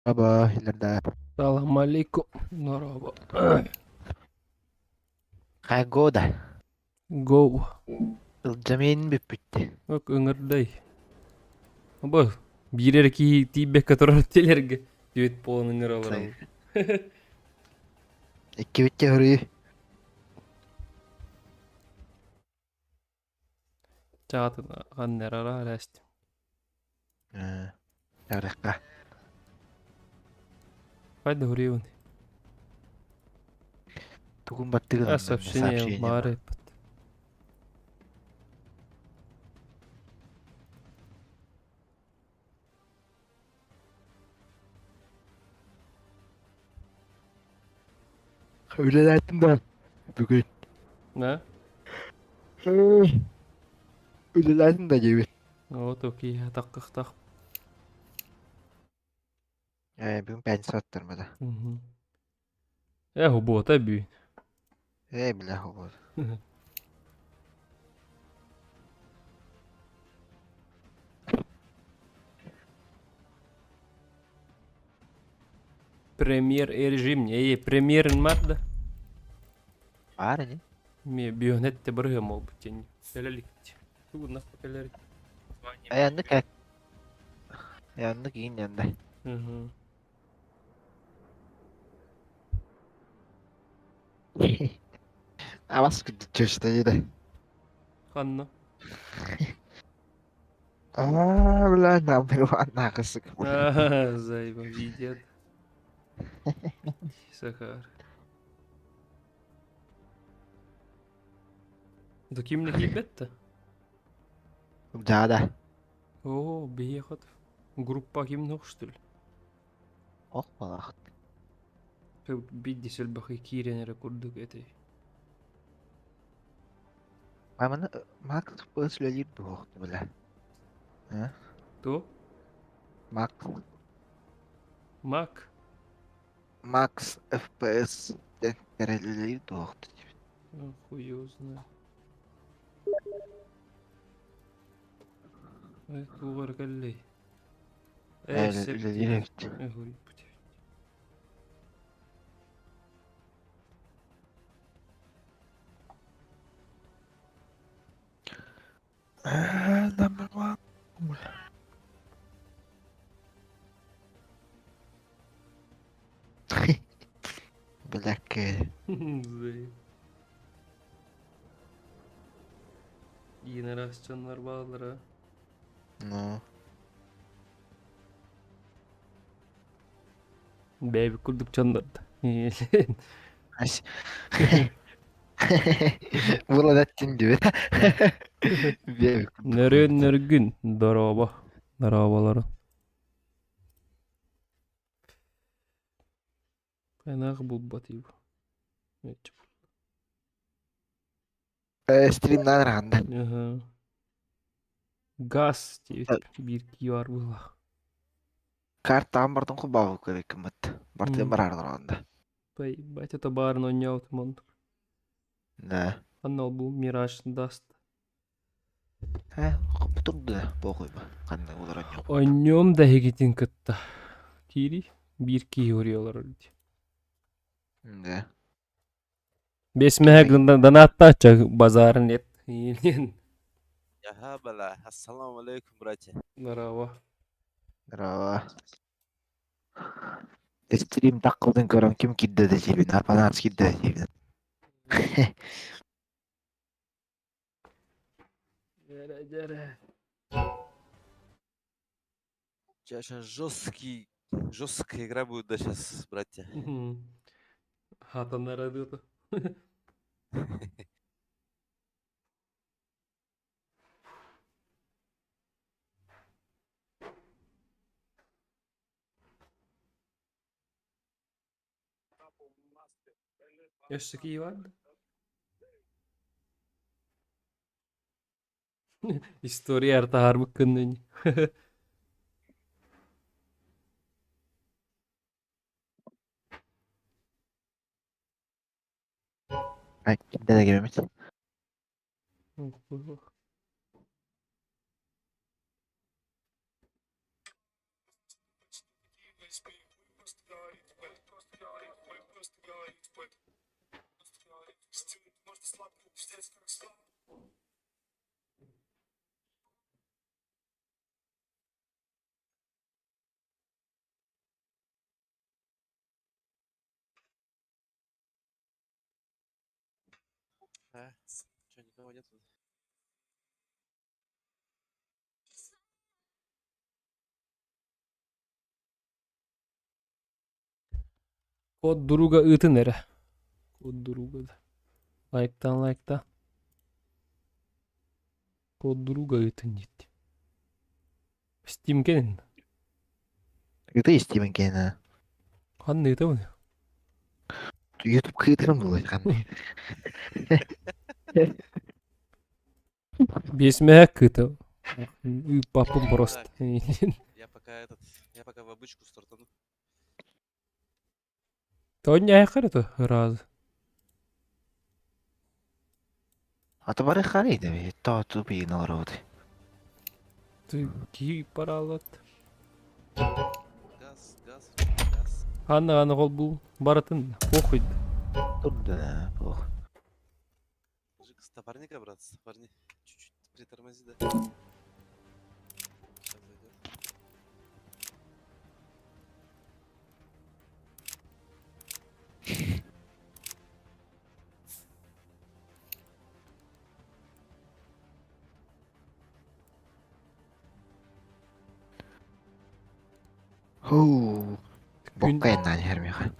Merhaba, ileride. Салам алейкум. Здорово. Погода. Go. Ылдьамин бүппүттэ. Ок ыҥырдай. Бу биир эрэ киһи тиийбэккэ турар телерге түөт буолан ыҥыра олорон. Иккибитте хөрүү. Чаатын ханнарара араст. Ярыкка. Хайда хуриун. Тугун баттыгын А сообщение баар эппит. Үлэлээтим да бүгүн. Да? Үлэлээтим да диэбит. Вот окей, атаккахтах. Э, бүгүн пятница аттармада. Э, хубуота бүү. Э, бля, хубуота. Премьер режим, эй, премьерин марда. Баар ини. Ме бионетте барыһым ол бутен. Элеликти. Тугунна келер. Аянны как? Аянны кийин янда. Абас күдүччөстө да. Ханна? Аа, бля, number one нахысык. Зайба видят. Сахар. Да кимне кийбетте? Да, да. О, биехот. Группа кимне что ли? Ох, балахт. Бидди сөлбөхи киирен эрэ курдук этэй. Маманы Макс FPS үлэлиир дуо бля. А? Ту? Макс. Мак. Макс FPS тэрэлэлиир дуо Хуй его знает. Ой, тугар кэллэй. Э, Үлэлиир эбит. Number one. Бляккэ. Генерасионнар баалара. Ну. Бэйби курдук дьоннорда. Ась. Буладаттин диби. Бэйби курдук. Нөрүн нөргүн дорообо. Дорооболору. Айнаах булбат ив. Стримнан раханда. Ага. Газ диэбит биир QR была. Картаан бардын кубаабы көрөкүммүт. Бартын бараар раханда. Ебать, это баар онньоут монтук. Да. Анна бу Мираж даст. Э, турду боҕуйба. Ханна олорон Онньуом да эһигитин кытта. Киири биир киһи уруйалар дии. Да. Бес мэһэ донаттаачча базарын эт. Яха бала, ассаламу алейкум, братья. Здорово. Здорово. Стрим таккылдын көрөн ким кирде да жебин, Апанас кирде да жебин. Дьэрэ, дьэрэ. У тебя сейчас жесткий, жесткая игра будет, да, сейчас, братья. Хатанара дыта. Өссө киеварда. История артаарбыт кыннын. Кимде да кебемит. А? Че, никого нет? Код друга ыытын эрэ. Код друга да. Лайктан лайкта. Код друга ыытын диэт. Steam кэлин. Ыты Steam кэнэ. Ханна ыытабын? YouTube кыытырым буолуой ханна. Биэс мэһэк кыыта. Ыыппаппын просто. Я пока этот, я пока в обычку стартану. Тоня это раз. А то бары харыйда то тупи народ. Ты ки паралат. Газ, газ, газ. Ханна аны гол бу баратын похуй. Турда, пох. Жик, с топорника, брат, с топорни. Чуть-чуть притормози, да. Сейчас зайдет. Ху. Боккайна хермиха.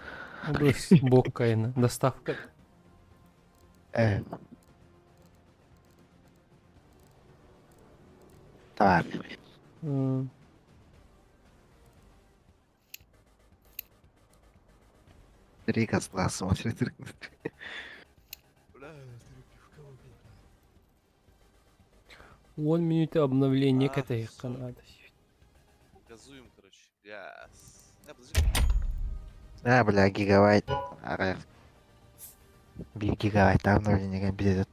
Боккайна. Доставка. Э. Так. Три козла смотрят друг на друга. Бля, ты пивка выпил. One минута обновление А, кэтэһиэххэ всё. наада. Газуем, короче. Газ. А, подожди. А, бля, гигабайт. Ага. Бир гигабайт обновление берет.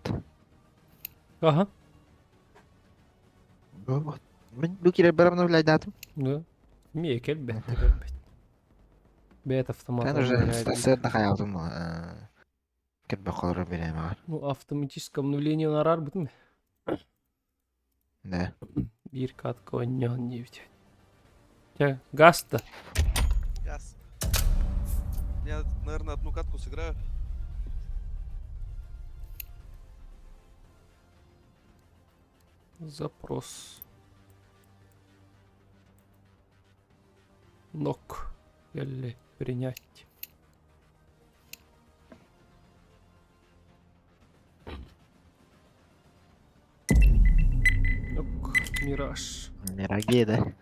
Аха. Вот. Мин бу кирер бар обновлять датым. Да. Эмиэ кэлбэт да кэлбэт. Бэйэт автомат Мен уже обновляет. стационарда хаялдым. Кирбе колору берем ар. Ну, автоматическое обновление нарар бутын. Да. Биир катка онньоон диэбит. Чэ, газ-то. Газ. Я, наверное, одну катку сыграю. Запрос. Нок. Или принять. Нок. Мираж. Мираги, да?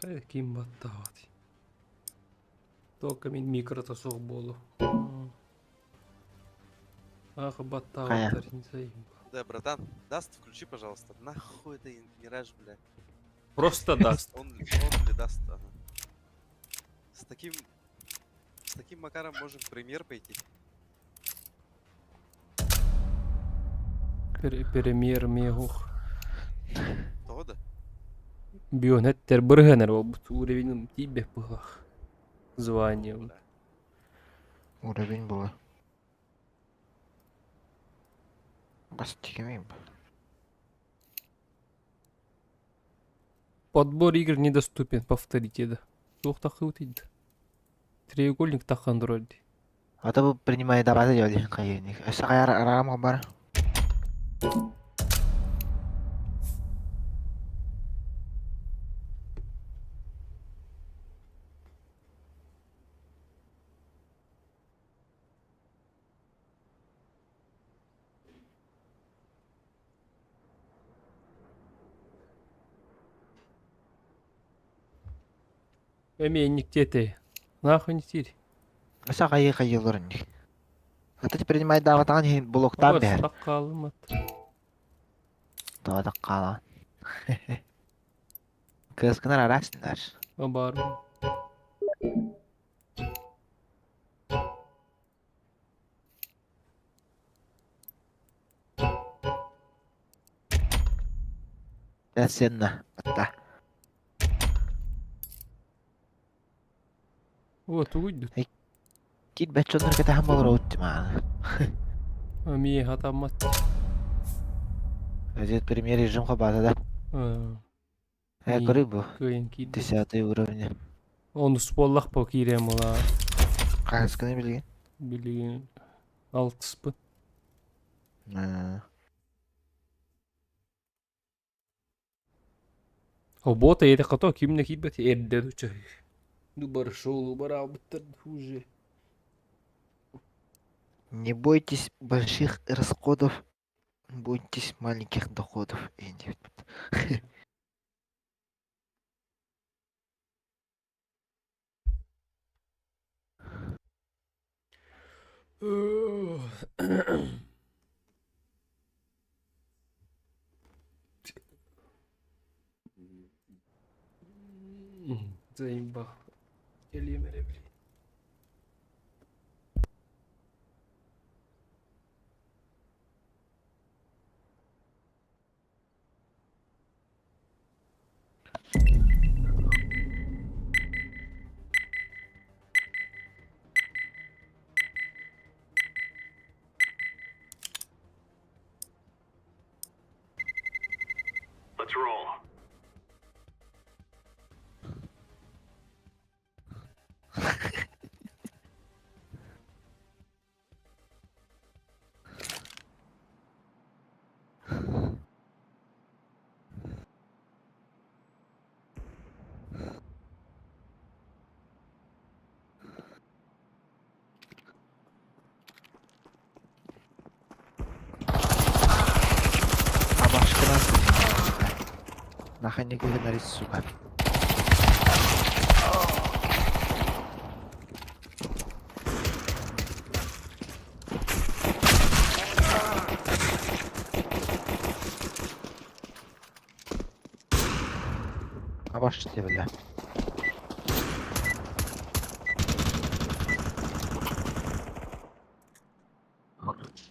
Хайа ким баттаабат. Только мин микрота суох буолуо. Ах, Хайа. баттаабаттар заебал. Да, братан, даст, включи, пожалуйста. Нахуй это мираж, бля. Просто даст. Он, он ли даст, ага. С таким... С таким макаром можем в премьер пойти. Премьер мегух. Того да? Бионеттер бырыһанар буолбут уровенем тиийбэт быһах. Званием. Бля. Уровень было. Бастигемейм. Подбор игр недоступен, повторите да. Туох тахыут иди. Треугольник тахан турар дии. А то принимай давай делали кайник. Сагар арам бар. Эмиэ инниктиэтэй. Нахуй не тири. Сагай кайылар них. А то принимай даватан хин блоктан бер. Таккалымат. Тада кала. Кыаскынар араастынар. Баар. Сенна атта. О, тугуйдут. Киирбэт дьоннор кэтэһэн олоробут димааны. Эмиэ хатаммат. Этот премьер режим хабата да. Э, көрүй бу. Кыайын киирдэ. Десятый уровня. Онус буоллах бу киириэм була. Хаһысканы билигин? Билигин алтыспын. Обуота ийэтэ ким да киирбэт эрдэ дуча. Ну баршол бараабыттар уже. Не бойтесь больших расходов, бойтесь маленьких доходов. Заебал. Кэлиэм эрэ блин. Абашкынан Нахай не гыннарый сука. Абашты бля.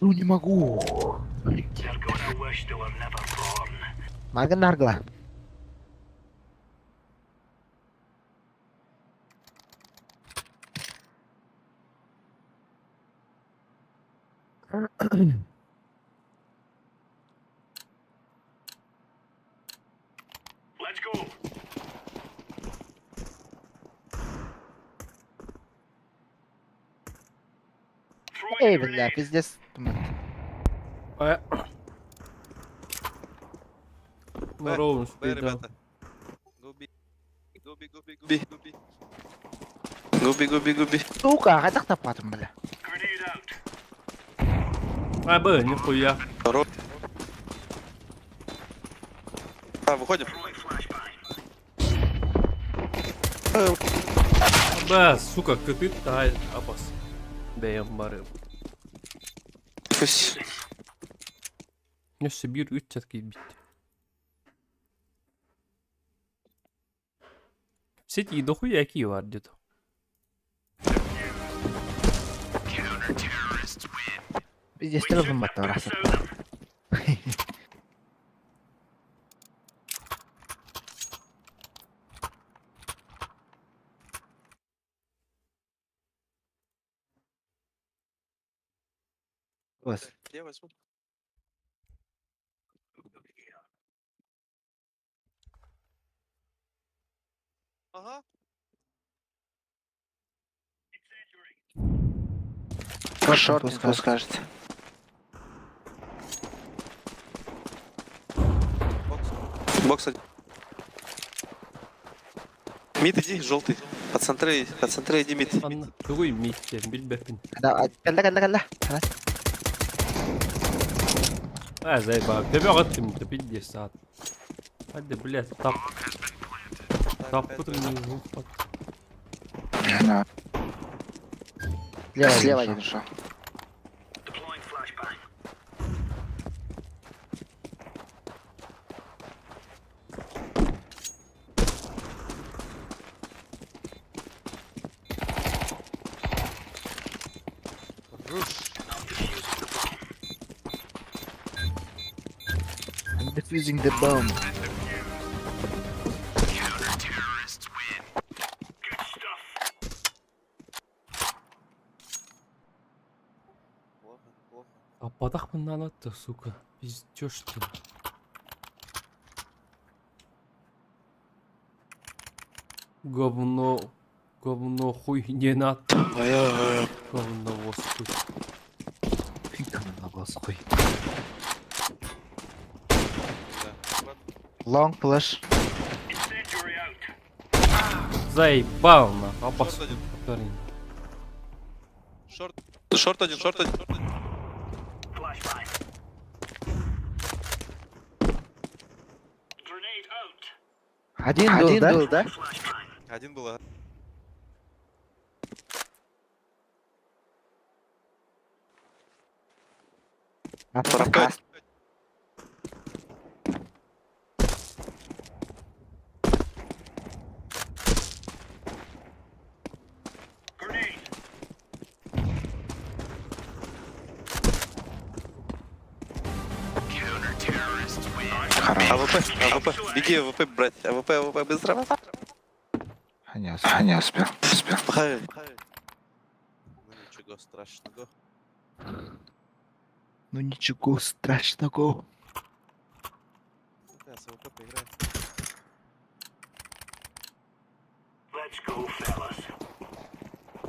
Ну не могу. Марган наргла. Эй, бля, пиздец. Здорово, Б, ребята. Go B. Go B, go B, go B, go B. Go B, go B, go B. Сука, хайдах таппатым, бля. А, Б, нихуя. Здорово. А, выходим. Б, сука, кытыт тай апас. Бэйэм бары. Пусть. Өссө биир үт киирбит. Сети дохуя какие бар где-то. Пиздец, телефон баттар рас. Вас. Я возьму. Ага. Short инфу скажете. Бокс. Бокс один. Mid иди, желтый. По центру, по центру иди mid. Анна, тугуй миттен, билбэппин. Да, кэллэ, кэллэ, кэллэ. А, заебал. Төбө аттым, да пиздец саат. Hadi, блядь, тап. Таппытым Слева, слева один шел. Defusing the bomb. Плохо, плохо. Аппатахпын наада, сука. Пиздёшь ты. Говно, говно хуй не надо. Говно восхуй. Говно восхуй. Да. Ладно. Long flash. Заебал нахуй. Абас. Шорт один. Парень. Шорт. Шорт один, шорт один, шорт один. Один был, да? Был, да? Один был, ага. Второй. Хорош. АВП, АВП. Беги АВП брать. АВП, АВП, быстро. А не успел. А не успел. Успел. Ну ничего страшного. Ну ничего страшного. Ну да, с АВП поиграем.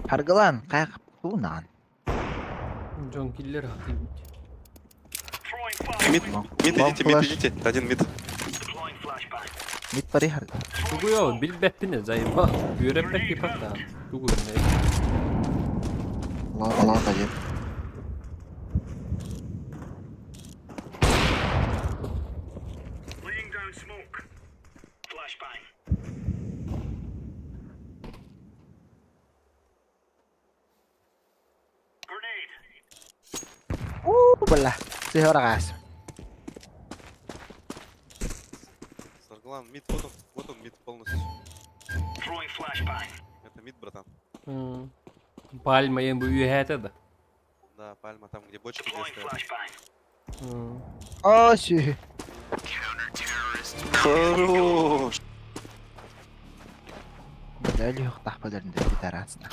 Харгалан, как пунан. Джон Киллер. Мид, мид Long идите, мид flash. идите. Один мид. Мид пари харгал. Тугуя билбэппин заебал. Үөрэппэт кипаттаан. Тугу не. Long, long один. Laying down smoke. Flashbang. Grenade. У, бля. Ты раз. Сарглан, мид, вот он мид полностью. Throwing flashbang. Это мид, братан. Пальма ең бу үөһээтэ да. Да, пальма там, где бочки где Deploying стоят. flashbang. О, си. Хорош! Бля, лёг тахпаларында пидорасна.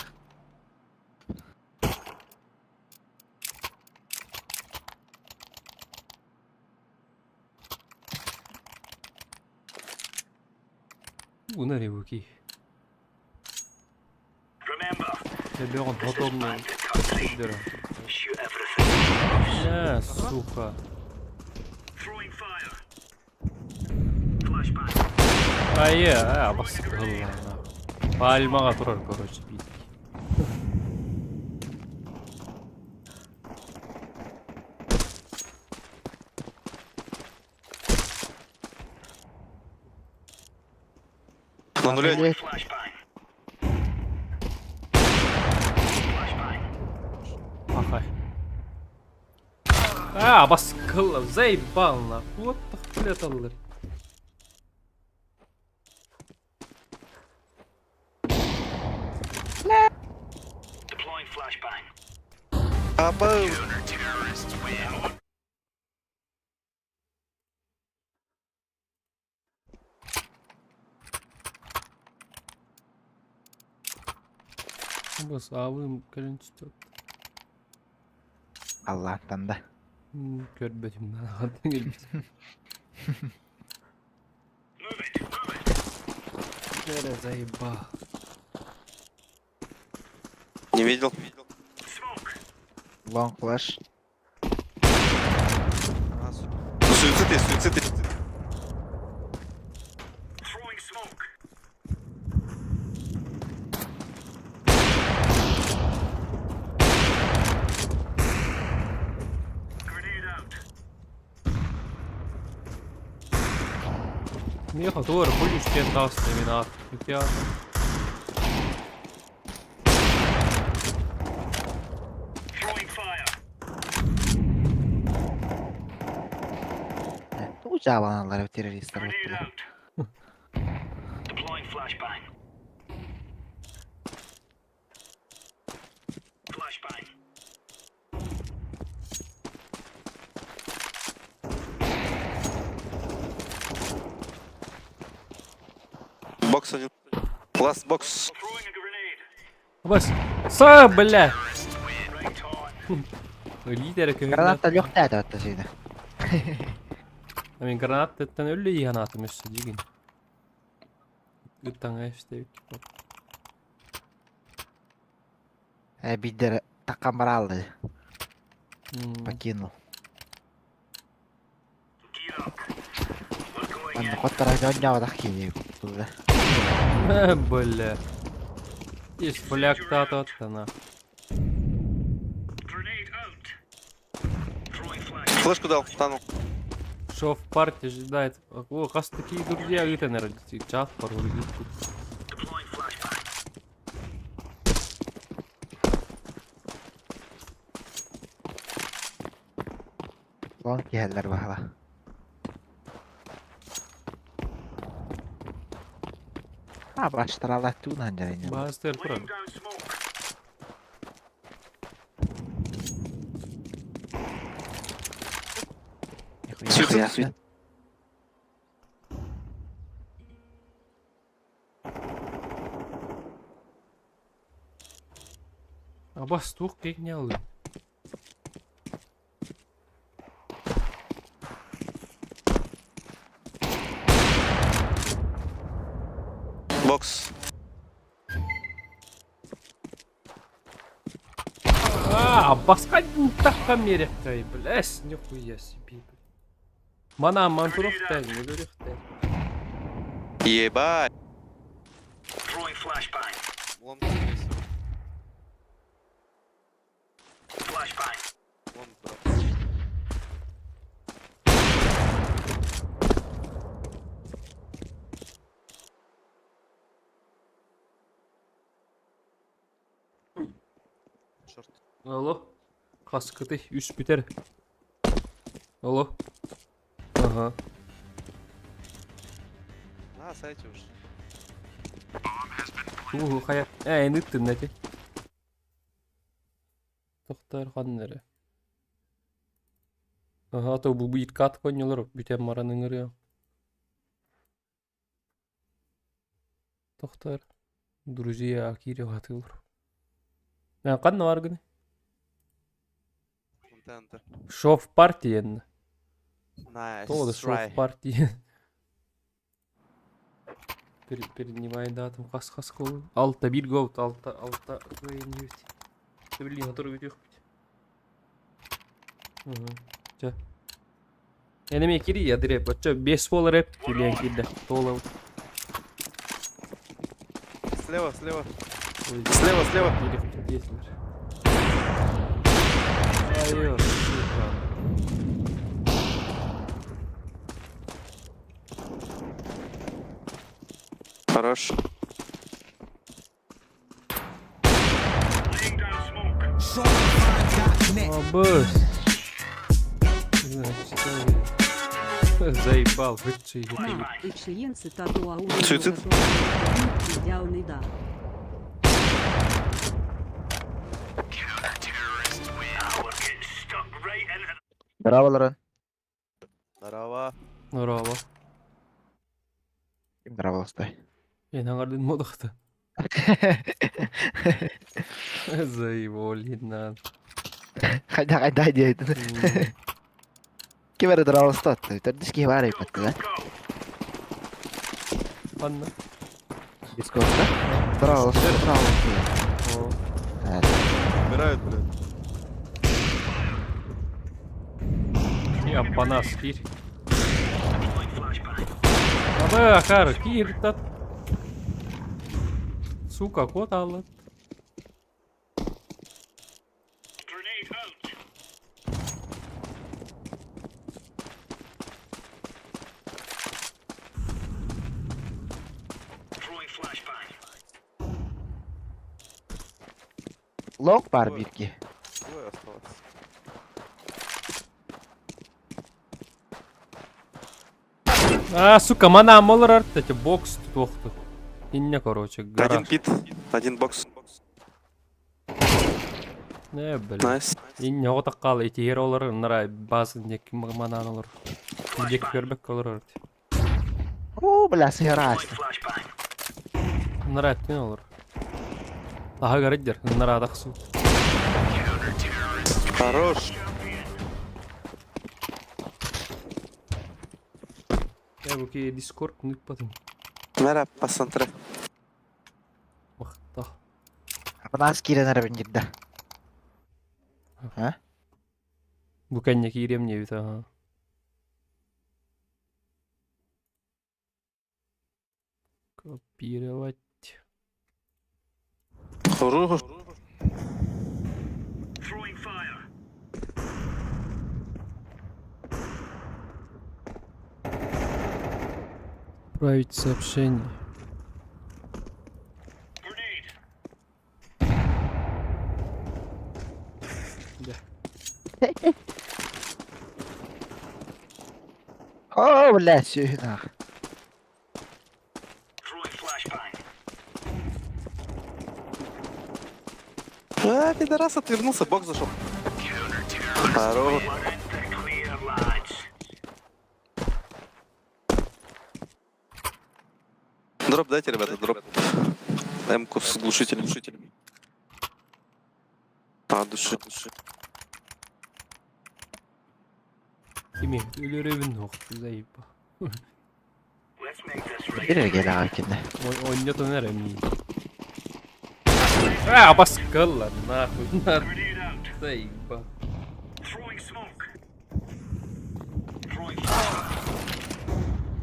Унари буки. Remember, Лебеон this is потом bandit country. Shoot everything. На, сука. Throwing fire. Flashbang. Айя, а, басты. Пальмаға тұрар, короче, бит. На нуле. Блядь. Flashbang. Flashbang. Ахай. А, баскылла, заебал нахуй. Вот так алыр. Deploying flashbang. Абау! Бас авым кэлин түстө. Аллахтан да. Көрбөтүм аттан келбит. Move it. Move it. Бля, заебал. Не видел? Smoke. Long flash. А, суицид есть, суицид есть. Throwing smoke. Grenade out. Меха туор пулюстен taas minä ja Throwing fire. Тугу жаабаналар террористтер Grenade бля. out. Deploying flashbang. Flashbang. Бокс один. Last box. Бас. Са, бля! Лидер көһүннэ. Граната лөхтээт атта сине. Мен гранаттан өллө иһанаатым өссө дигин. Ыттаҥа эстебит. Э биддер таккан бараалды. Покинул. Манна хотторо дьонньооботох киһи курдуга. Бля. Ис фляктаататтана. Флешку дал, танул. Шо в парте ожидает? О, хас такие друзья ыытан эрэ чат пароль Лон киһэллэр баһала. А баштаралар туунан дьайнын. Баастыр турар. Суицид. Абас туох киһини алыы. Бокс. А, басқа тахха меректай, блядь, нихуя себе. Мана мантурухтай, не дурихтай. Ебать. Лонг, скорее всего. Лонг, брат. Шорт. Алло. Хаскыты үс бүтэр. Алло. Ага. На сайте уж. Тугу хайа. Ээ, эн ыттын эти. Тохтор ханна эрэ. Аха, то бу биир кат конньолор бүтэн маран ыҥырыам. Тохтор. Друзья киириэх атыылар. Ээ, ханна бааргыный? НТ, НТ. Шов партиен. Nice Тоҕо да шов try. партиен. Переднимай датым хас-хас кол. Алта биир голд, алта, алта кыайын Блин, который бүтүөхпүт. Угу. Чэ. Энеме кири ядре, бачча бес бол рэп килиэн киирдэ. Тола. Слева, слева. Слева, слева. Киириэхпит Айо, сука. Хорош. Абыс. Заебал, вытчи Суицид. Идеальный да. Браво, Здорово. Здорово. Ким браво стой. Эн аҥардын модохта. Заеболина. Хайда хайда диэйтин. Ким эрэ браво статты. Төрдүс киһи баар эбит да. Ханна. Дискордта. Браво, браво. О. Умирают, блядь. Я панас кир. Абы акар кир тат. Сука, кот алат. Лонг бар бирки. Двое осталось. А, сука, мана молор эти бокс туохту. Инне, короче, Один гараж. пит, один бокс. Не, бля. Найс. Инне оҕо эти херолар нара базы нек манан олор. Дек көрбек олор. О, бля, сыграс. Нарааттын олор. Таһыгар иддер, нараатахсу. Хорош. Я бу ки Discord ныкпатым. Мера посмотри. Махта. Апанаас киирэн эрэбин дьирдэ. А? Бу кэннэ киириэм диэбит аха. Копировать. Хорош. Throwing fire. Отправить сообщение. Grenade. Да. О, бля, сүһүн Throwing flashbang. А, пидорас отвернулся, бок зашел. Хорош. We're in the clear, lads. Дроп дайте, ребята, дроп. М-ку с глушителем. А, души. Кими өлөрөбүн ох заебал. Let's make this right. Бир эрэ кэлэҕэ кинэ. Ойнотон эрэ миин. А, баскалла, нахуй, на Grenade out. заебал. Throwing smoke. Throwing flashbang.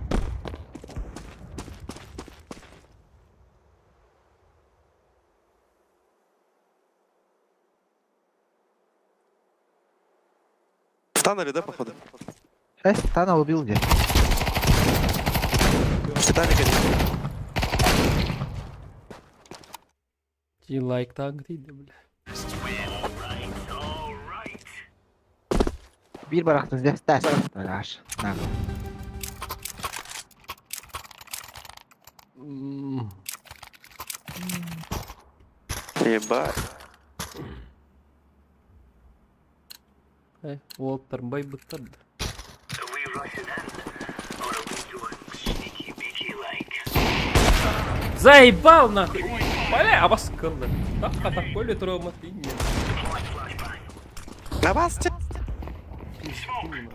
В таннеле, да, походу? Э, Тана убил где? Титаник один. Ти лайк так дейді, бля. All right, all right. Биир барахтын здесь тас. Бляш. На. М, Ебать. Э, уолтар байбыттар да. Are we rushing in, or are we doing sneaky beaky like? Заебал нахуй! Бля, абаскалла. Таққа такой травма ты не. Deploying flashbang. На вас, те- Smoke.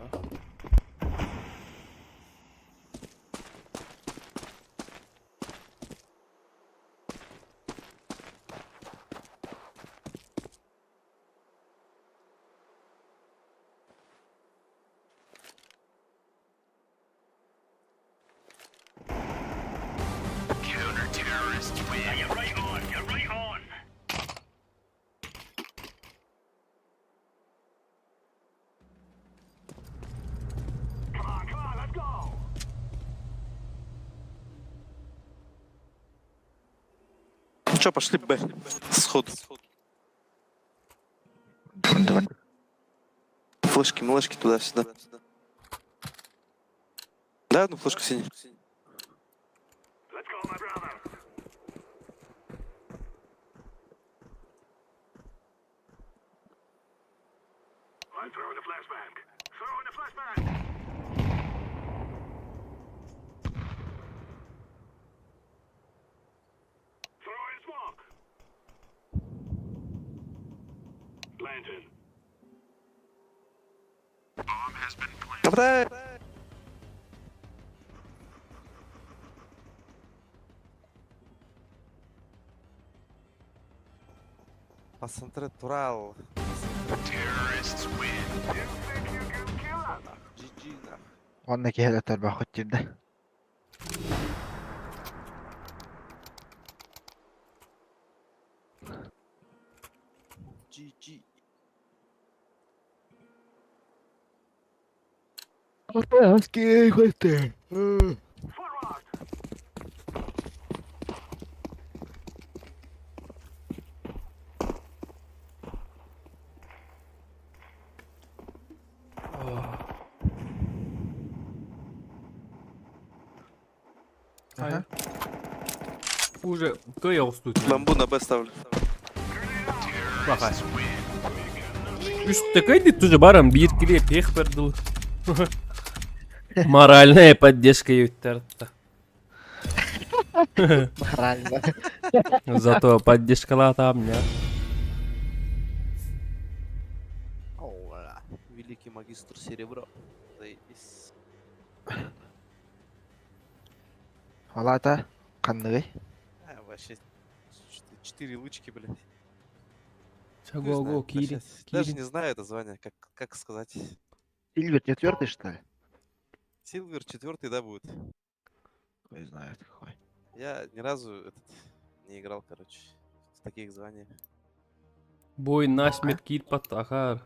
You're right on. You're right on. Come on, come on, let's go. Ну чё, пошли Б. Сход. Давай. Флешки, млешки туда-сюда. Да, одну флешку синий. Let's go, my brother. I'm throwing a flashbang. Throwing a flashbang. Throwing smoke. Planting. Нападай! Посмотри, Турал. You think you can kill us? GG, нах. Онна киһи төрбөхөт тирдэ. GG. Forward. Ага. Уже кый оҕустуут. Бамбу на Б ставлю. Баха. Үстэ кыйдыт уже барам биир килиэп пиэх бердыл. Моральная поддержка юттарта. Морально. Зато поддержкалаата меня. Ола. Великий магистр серебра. Заебись. Ол аата ханныгый? А, вообще, четыре лучки, блядь. Чего, Хуй го, знает, Кири, вообще, Даже Кири. не знаю это звание, как сказать. Сильвер четвертый, что ли? Силвер четвертый, да, будет. Хуй знает какой. Я ни разу этот не играл, короче, в таких званиях. Бой насмерть киир ахар.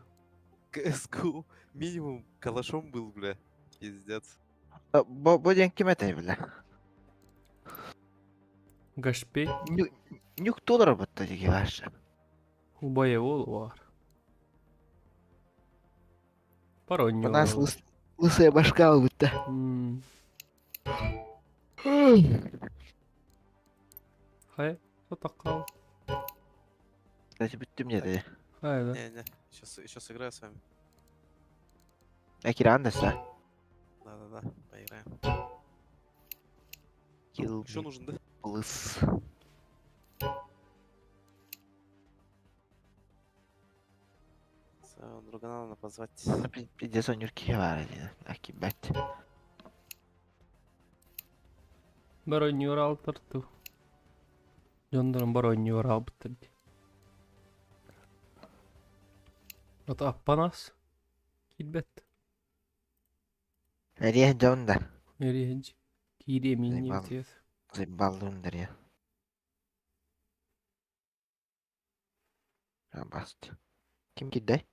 КСГО минимум калашом был, бля. Пиздец. Бу диэн ким этэй, бля? Гашпей. Нюк толор бутта диги ваша. Убайа ол бар. У нас лысая башка бутта. Хай, тотаққал. Кстати, бүттүм деді. Хай, да. Не-не, сейчас еще сыграю с вами. Акиран даса. Да-да-да, поиграем. Kill Еще нужен, да? лыс. Своего другана надо позвать. Пиздец, он юрки бар деді. Акибать. Бароньор алтырту. Дьондорун бароньор албыттыр. Ото аппанас. Киирбэт. Эриэн дьон да. Эриэнч. Киириэ Заебал. миннибитиэт. Заебалдыҥдар я. Баст. Ким киирдэй?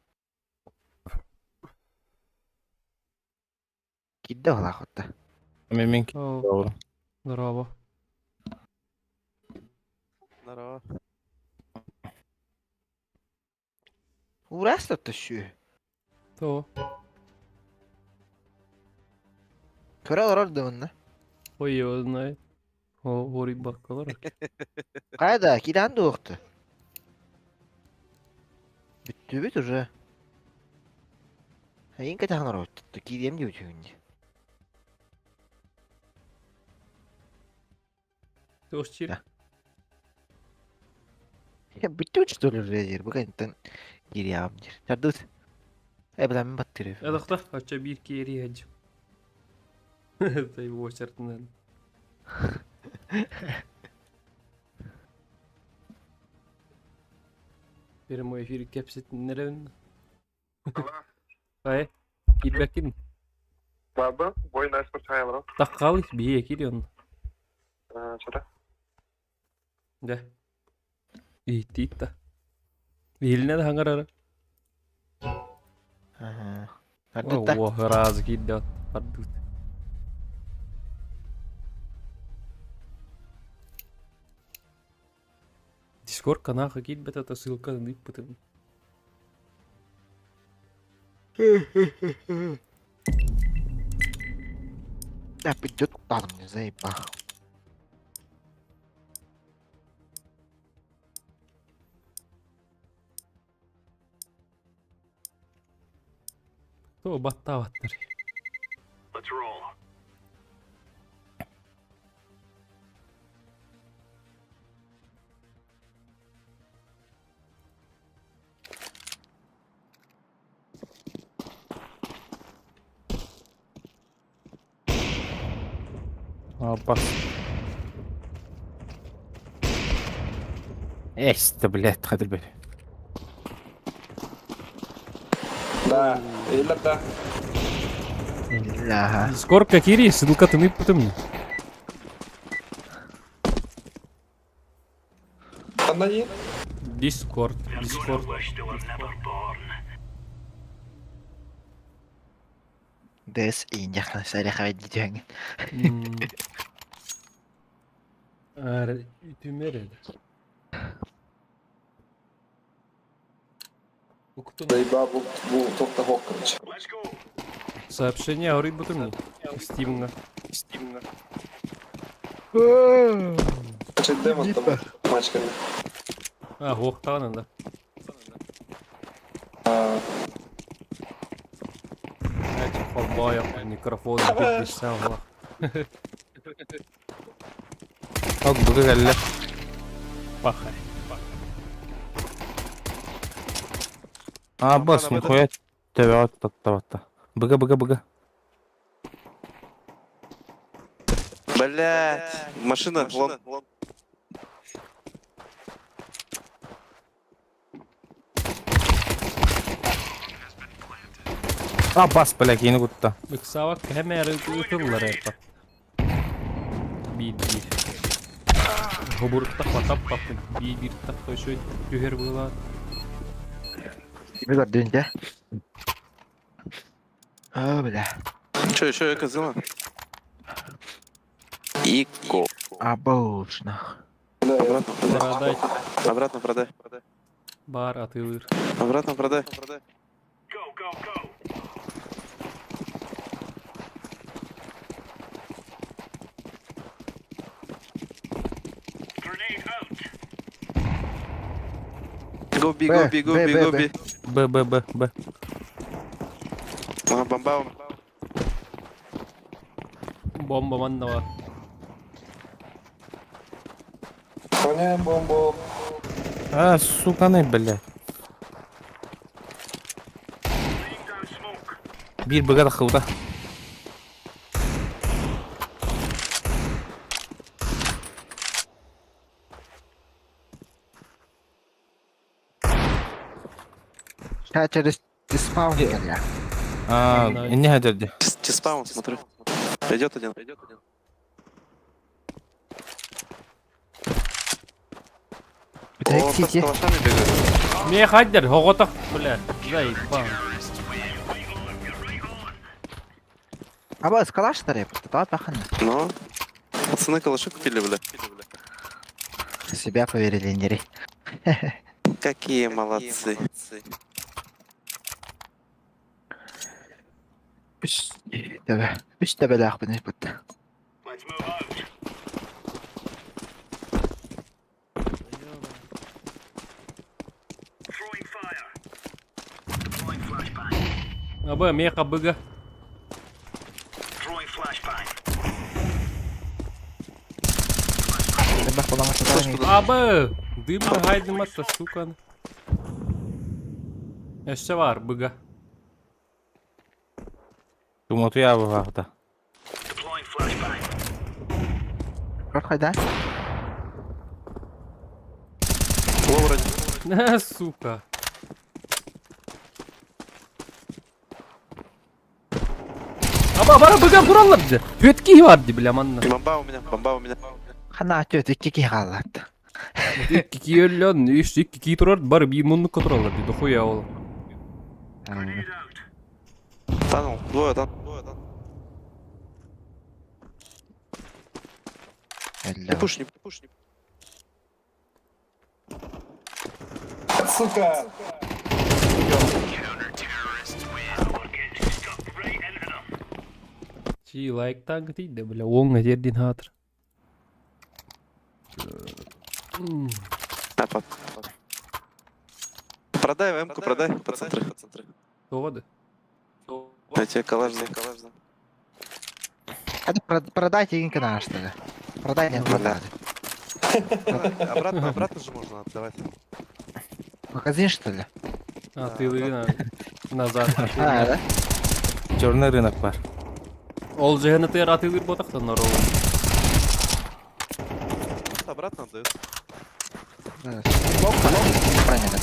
Киирдэ олаахутта. Мен Оо, здорово. Здорово. Уурас түшүү. То. Көрө олорор да онно. Ой, его знает. О, ори баккалар. Кайда киирэн дуохту. Бүттүбүт уже. Эйин кэтэхэн оротту. Киириэм диэбит үһүн. Туох чир. Да. Бүттүбүт что ли уже диир. Бу кэнниттэн киириэҕим диир. Тардыбыт. Э, бля, мин баттыыр. Эдохта, ача биир киэри хаджым. Тай буочартынан. Прямой эфир кэпсэтиннэрэн. Ай, киирбэккин. Баба, бой насмерть хайалара. Таххалы бие кирион. Чата. Да. Ииттиитта. Иһилинэ да хаҥарара. Ага. Тардытта. О, ыраас киирдэ тардыбыт. Дискорд канаха киирбэт ата ссылканы ыыппытым. Я пойдет там, не заебал. То баттаабаттар. Let's roll. Бас. Эс, блядь, хадыр Да, или да. Ага. Дискордка киири, ссылкатын ыыппытым. Ханна Дискорд, I'm gonna Дискорд. wish they were never born. Дэс инжахна сарихавай дитүһэҥин. Ар үтүмер эдэ. Уктун. Заебал, бу бу тоқта хоқ, короче. Let's go. Сообщение арыйбытым. Стимга. Стимга. Значит, демон там мачками. А, хуохтаҕын да. А, Холбоойох микрофон кирдиссээн хуох. Ок, быга кэллэ. Пахай. А, бас, нихуя төбөҕө таттабатта. Быга, быга, быга. Блять, машина, вон. А, бас, бля, киини кутта. Ыксаабак кэһэмээри ытыллар эппат. Биир-биир. Хобуруттах батаппаппын. Биир-биир тахха өсө түһэр быһыылаах. Кими көрдүн дьэ? Оо, бля. Че, еще эко сделала? Ико. Обычно. Обратно продай. Продай. Обратно продай. Баар атыылыыр. Обратно продай. Go, go, go. Grenade out. Go B, Б, go B, go Б, B, Б, go Б. B. Б, Б, Б, Б. Ага, бомба. Бомба манна баар. Гоняем бомбу. А, суканы, бля. Laying down smoke. Биир быга таххыбыта. Сейчас через спаун кэллэ. А, инне хадерди. T-spawn, смотрю. Идет один. Идет один. О, Бүтэһик с сити. калашами бегают. Миэ хайдар, хоҕотох, бля. Заебал. Аба, скалаш тареп. Таа пахана. Ну, пацаны калаши купили, бля. Себя поверили, нери. Какие молодцы. Үс төбө. Үс төбөлөөх бутта. Let's move out. Throwing fire. Deploying flashbang. Аба, миэ хабыга. Throwing flashbang. Элбэх буолан сытар. Аба! Дыма гайдыматта, сука. Өссө баар, быга. Тумоту ябыхахта. Deploying flashbang. Көр хайда? Лоу вроде. Сука. Аба, бара быга тураллар дии. Түөрт киһи баар дии, бля, манна. Бомба у меня, бомба у меня. Хана түөрт икки киһи хаалла. Икки киһи өллөн, үс икки киһи турар, бары биир муннукка тураллар дии, дохуя ол. Grenade out. Tunnel, двое там, двое там. Не Өллө. пуш, не пуш, не Сука! We're getting stuck right into them. Чи лайктаан тиийдэ, бля, уоҥҥа тиэрдин хаатыр. На, пап. Продай М-ку, продай, по центру. Тоҕо да? Я тебе калаш дам, калаш дам. Это продайте инка наш что ли. Продай нет, Бля. продали. Обратно, обратно же можно отдавать. Магазин что ли? А, ты назад. А, да? Черный рынок бар. Ол жэһэни тыар атыылыыр буотахтан орол. Обратно отдают. Да. Правильно.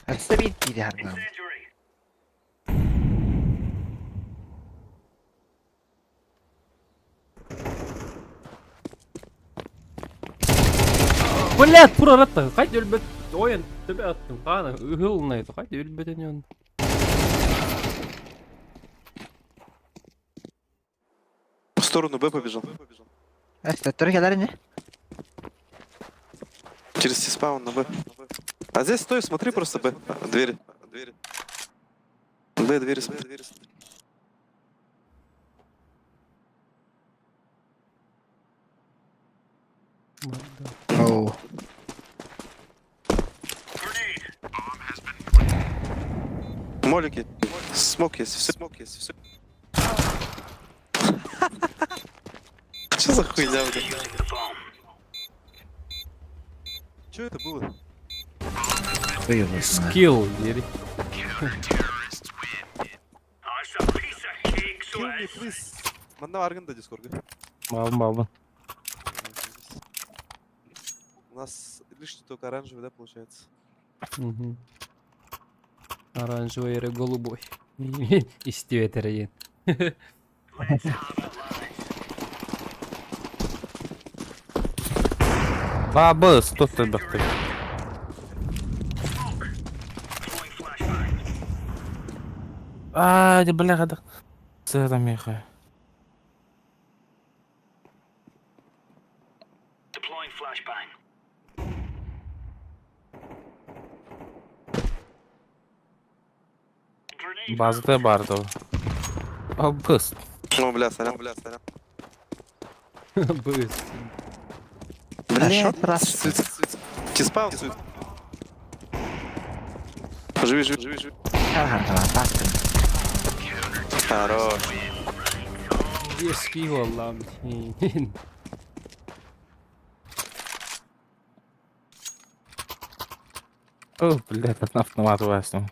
Оставить или харгам. Incendiary. Блядь, тураратта, хайда өлбөт, ойын төбө аттым, хаана, ыһылнайты, хайда өлбөтөн он. В сторону Б побежал. Эстеттер келер не? Через T-spawn на Б. А здесь стой, смотри просто Б. А, Двери. Двери. Б, двери, смотри. Оу. Grenade. Молики. Smoke есть, все. Smoke есть, все. Что за хуйня, блядь? Что это было? Хуй его знает. Скилл дири. Kill me, please. Манна аргында дискорга. Бабын бабын. У нас лишний только оранжевый, да, получается? Мгм. Оранжевый или голубой. Истиветер один. Бабыс, тут ты бахты. Аа, бля, хада. Сыра меха. Базда барды. Абыс. О, бля, сорян, бля, сорян. Быс. Бля, шот раз. Суицид, суицид. Тиспаун, суицид. Живи, живи, живи, живи. Хорош. Детский голлам. О, бля, это автомат васну.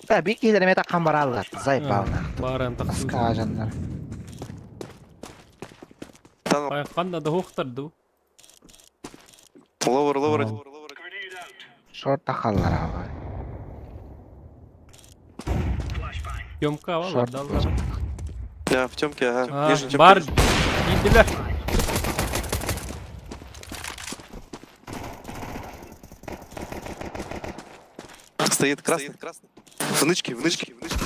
Да, бик киһилэр эмиэ таххан бараллар. Заебална. Баран тахсыы. Скаженнар. Там Ханна да хуохтар ду. ловер, ловер, ловер, ловер. Шорт тахаллар аҕа. Тёмка вала Шорт даллар. Да, в темке, ага. Нижний тёмка. Бар. Киирдилэр. Стоит красный, красный. В нычке, в нычке, в нычке.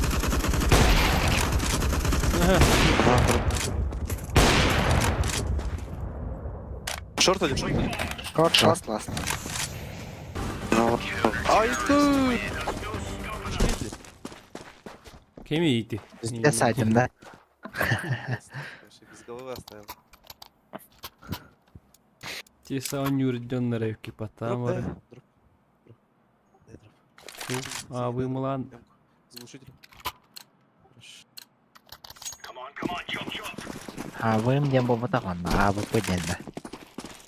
Шорт один, шорт один. Шорт, шорт, ласт. Ай, ты! Кеми ити. Пиздец один, да? Вообще без головы оставил. Тиса онюрдённер эвки Дроп, потамар. дай, дроп. Дроп. Дай дроп. А вы млан. Эмку. С глушителем. Хорошо. А вы диэн буолбатах онно, АВП диэн да.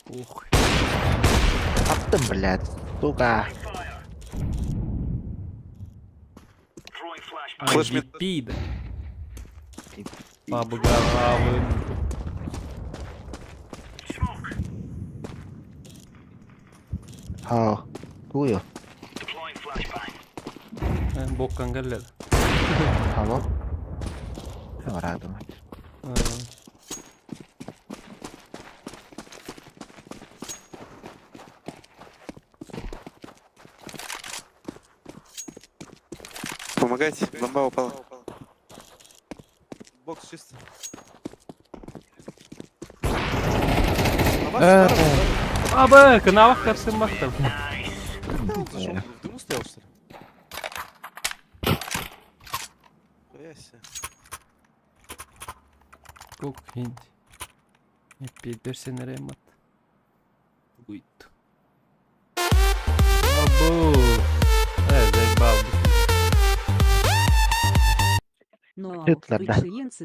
Ух. Таптым, блядь. Сука. Флэш мид. Пида. Пабгаравым. Хоо. Туйо. Боккан гэллер. Алло. Бараатым. Помогайте, бомба упала. Бокс чисто. Аба, кынавах карсын бактым. Он зашел, в дыму стоял, что ли? Хуя себе. Кок хинт. Пидерсен ремат. Уйт. Абу. Заебал. Но Хитлер, да.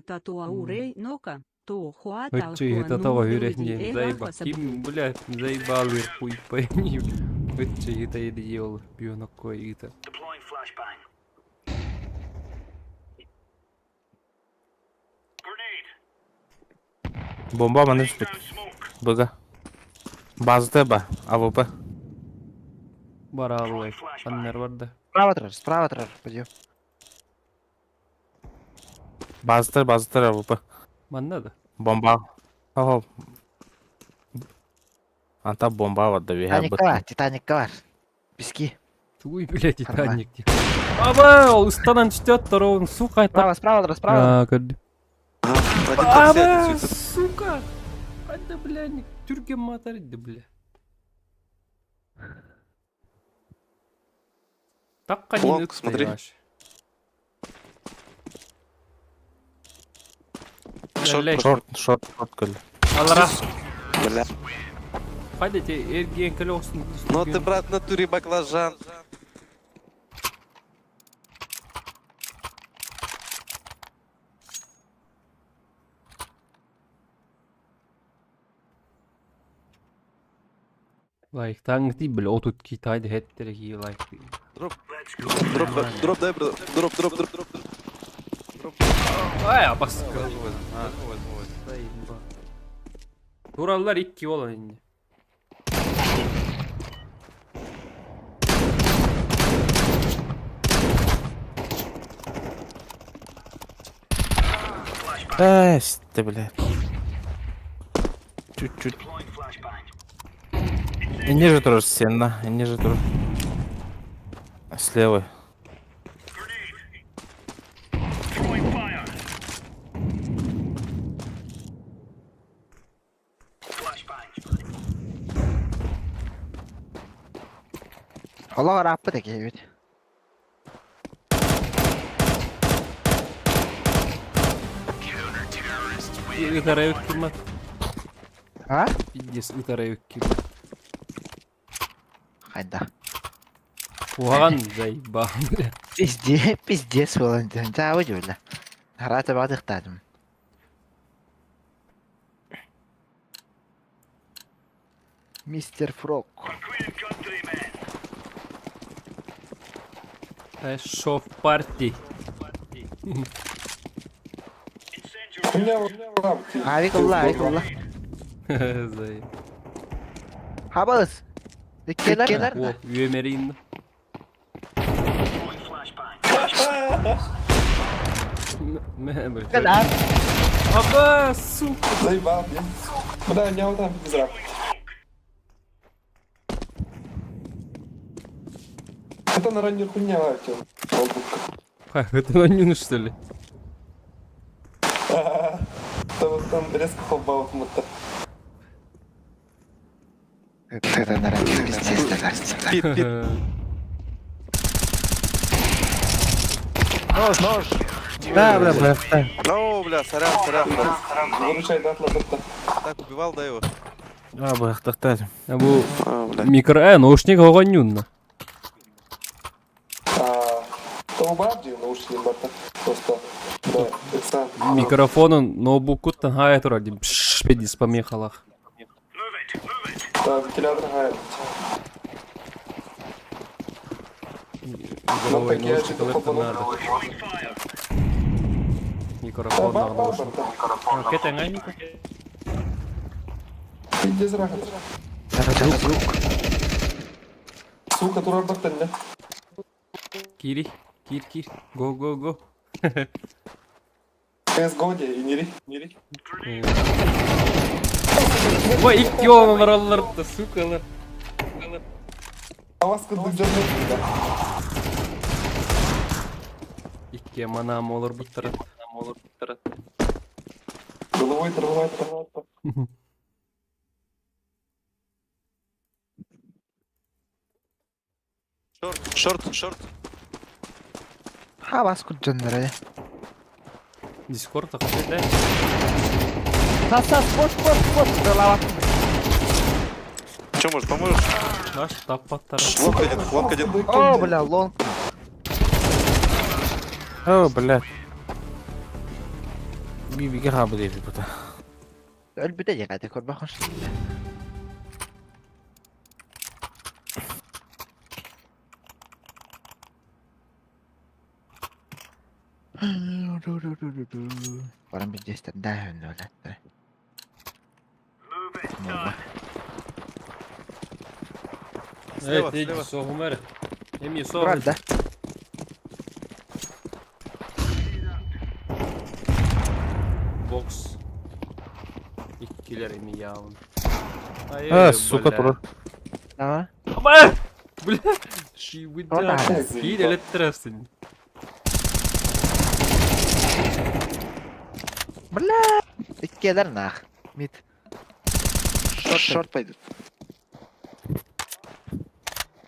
татуаурей нока, то хуата Өтчү татава хүрехне заеба. Ким, блядь, заебал хуй пойми. Өтчү ита еди ел бионокко ита. Бомба маны түспүт. Быга. Базда ба, АВП. Бараллай. Аннер бар да. Справа тұрар, справа тұрар. Пойдем. Базда, базда АВП. Манна да. Бомба. Ого. Анта бомба бар да бихә Титаникка бар, Титаникка бар. Пески. Туй, блядь, Нормально. Титаник. Аба, ол устанан түстет, таровын су қайта. Справа, справа тұрар, справа. А, көрдү. Ага, один такси, один Аба, суицид. сука. Ада, бля, не түрген матар иди, бля. Таққа Лонг, не өтті, смотри. аш. Шорт, Шорт, шорт, шорт кэллэ. Аллара. Бля. Хайда эргиэн кэлэ охсун. Ну ты, брат, в натуре баклажан. Лайктаҥ бile 32 тайды хеттере ки лайк. Дроп, дроп, дай, брат. Дроп, дроп, дроп, дроп. Дроп. Ай, абас. Возьму, возьму, возьму, возьму. Тураллар 2 olan indi. Ээ, ситте, блядь. Чуть-чуть. И ниже тоже стена, и ниже тоже. Слева. Allah rahatlık da evet. Ытара ökkürmät. А? Пиздец, ытара ökkürmät. Хайда. Куһаҕан заебал, бля. Пиздец, пиздец болан. Да, выйди, Харата бадыктадым. Мистер Фрог. Шоф парти. Хуйня вам. Авик Allah, авик Allah. Заебал. Хабас. Диккелер. О, үөмерин. Мэ, бля. Кадар. Аба, сука. Заебал, блин. Бля, не там без Это на раннюю хуйня, Артем. Ха, это на нюн, что ли? Там, там резко хлопал будто. Это на ранее пиздец, да. Пит, пит. Нож, нож. Да, бля, бля, да. О, бля, сорян, сорян, брат. Выручай, да, лапотта. Так убивал, да его? А, бля, так. А бу А, бля. микро, наушник оҕонньуунна. А, то убавди, наушники, барта. Просто, да, это... Микрофонун ноутбуккуттан хаайа турар дим. Пшш, педис помехалах. Да, вентилятор гает. Головой такие наушник очки ылып попадут. надо. Микрофон Да, наушник. барта. Кетен ай микро. Пиздец, рахат. Звук. Сука, тура барта, не? Кири, кир, кир. Го, го, го. CSGO, де, и не ри, не ри. Ой, икки олар аллар да, сукалар. А вас куда держит, да? Икки манам олар буттара. Головой тормозит, тормозит. Шорт, шорт, шорт. Хабас куджаннары. Дискорд да? Сас, сас, бош, бош, бош. Лава. Че, может, поможешь? Наш таппаттара. Лонг один, лонг один. О, бля, лонг. О, блядь. Биби хаба дейби бута. Өлбүтэ дегати көрбөхөн шүү. Баран пиздец да нөлөттө. Слева, Evet, слева. соғумар. Эми соғ. Правда? Бокс. Иккилер эми яғын. А, сука, тура. Ага. Аба! Бля! Шибы Ладно. Кийин элеттиресин. Бля! Иккелер нах. Мид. Шорт, шорт пойдут.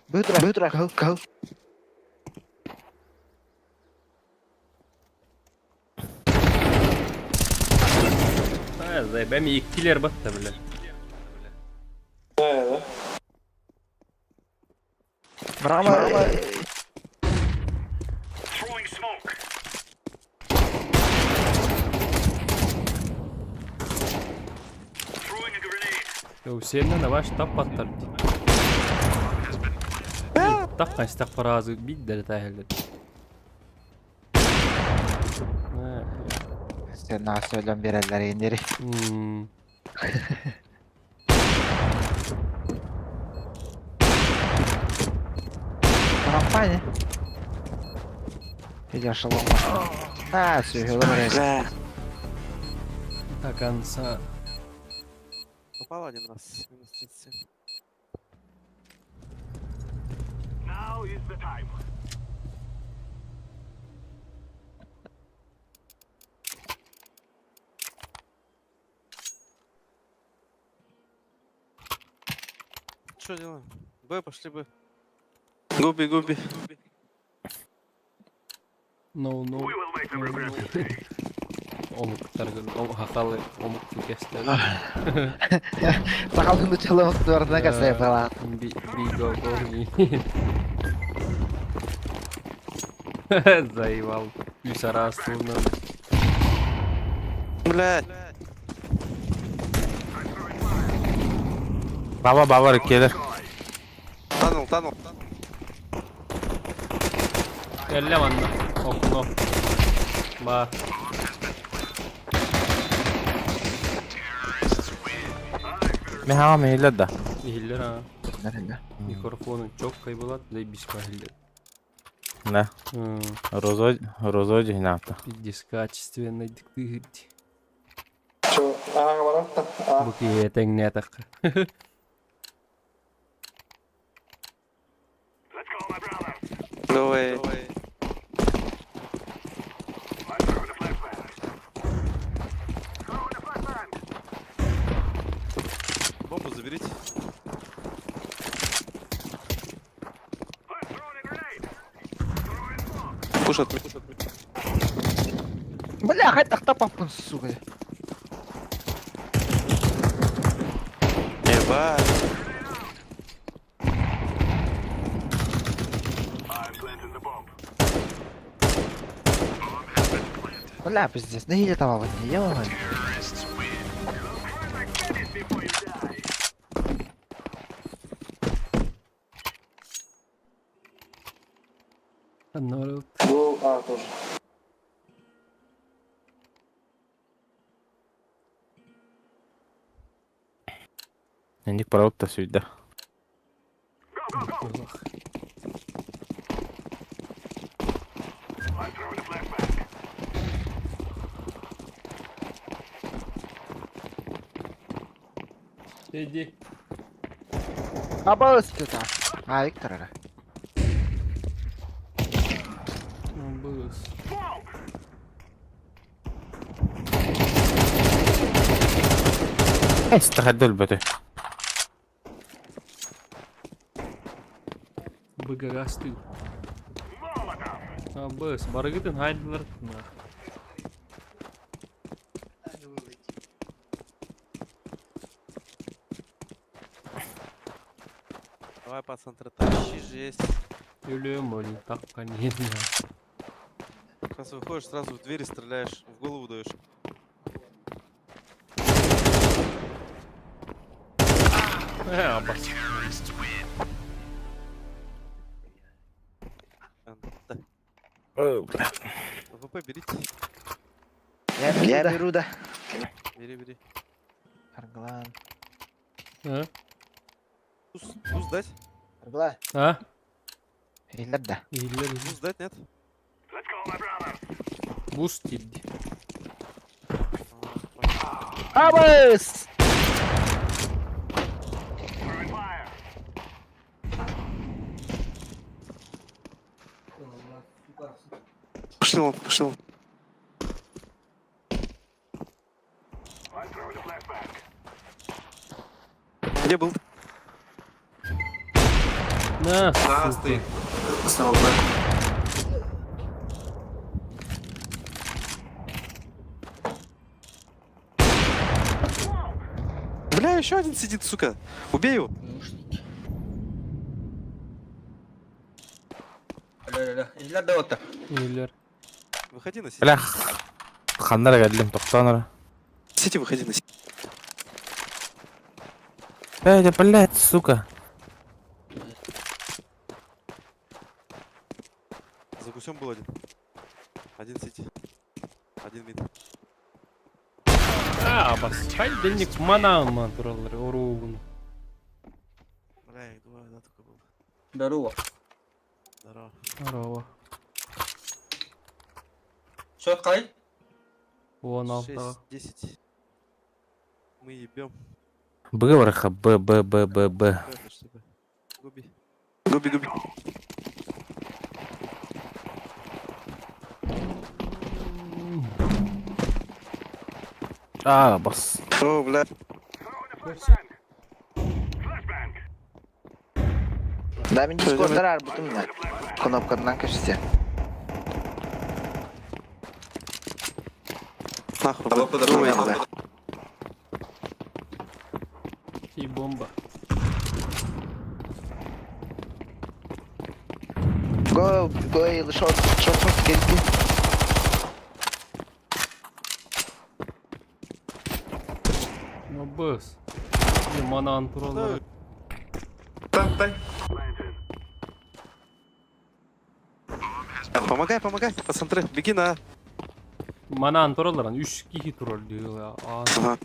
Быстро, быстро, гол, гол. Заебем иккилэр батта билэр. Да, да. Браво. Throwing smoke. Throwing a grenade. Сеннен аваш таппаттар. Таққан стақ паразы биддер тәһелер. Sen nasıl söylüyorsun birerler yenileri. Kampanya. Идешь лома. А, все, говори. До конца. Попал один раз. Минус 37. Now is the time. Что делаем? Б, пошли Б. Губи, губи. No, no. We will make them regret this day. Омуктар хақалы омук кестер. Sakalını çalamaktı duvarına kasa yapalım. Би би го го. Заебал. Үс арастылынан. Блядь. Баба баба келер. Танул, танул. Кэллэ манна. Окно. Ба. Мен хама мейлер да. Ихиллер а. Nerede? Микрофонун çok кайбылат, лей бис бахиллер. Да. Розо розо жинапта. Пиздец качественный дыктыгырти. Че, а, говорят, а, Бу киһи тэҥнэ атахха. Let's go, my brother. Давай. I'm throwing a flashbang. Throwing a flashbang. Бомбу заберите. I'm throwing a grenade. Throwing smoke. Пуш от меня. Бля, хай тахта папун, сука. Ебать. I'm planting the bomb. Бля, пиздец, нахили там вот не ё Cry like tennis before you die. Аннары был, а, тоже. Эндик паралып та сүйдө. Go, go, go. I'm throwing a flashbang. Иди. Абалыс ты там. А, Виктор, ара. Быс. Smoke. Эстахадыл бөтө. Быгагасты. Molotov. А, быс. Барыгытын хайдылар. Давай, пацан, тащи жесть. Өлөм олин таққан енді. Сейчас выходишь, сразу в двери стреляешь, в голову даешь. Ә, абас. А, Да. ВП берите. Я беру, да. Бери, бери. Арглан. А? Туз, туз дать? Арглан. А? Хиллер, да. Ихиллер. Туз дать, нет? Let's go, my brother. Буст тиди. А, понял. Абалыс! Throwing fire. Пошли, он, пошли. он. I'm throwing a flashbang. Где был? На, Да, сука. стоит. Снова Б. Бля, еще один сидит, сука. Убей его. Наушники. Алло, алло, алло. Иһиллэр да уоттар. Нелер. Выходи на сити. Бля, ханна эрэ кэллим, тохтоон эрэ. Сити, выходи на сити. Э, да, блядь, сука. За гусем был один. Один сити. Один мид. А, бас. Хайденник манаан тураллар оруун. Бля, их двое, да, только был. Здорово. Здорово. Здорово. Счет кай? Вон алта. 6, 10. Мы ебем. Б барыха, Б, Б, Б, Б, Б. Губи. Губи, губи. А, бас. О, бля. Да, мин дискордтар арбытым да. Кнопкадан көстө. Нахуй. Того бля. подорвал. Ой, Да. И бомба. Go, go, short, short, short, get, get. Ну бас. И манаан тураллар. Там, тай. Помогай, помогай. Пацаны, беги на. Манаан тураллар. Үч кихи турар диyor. А. Ага.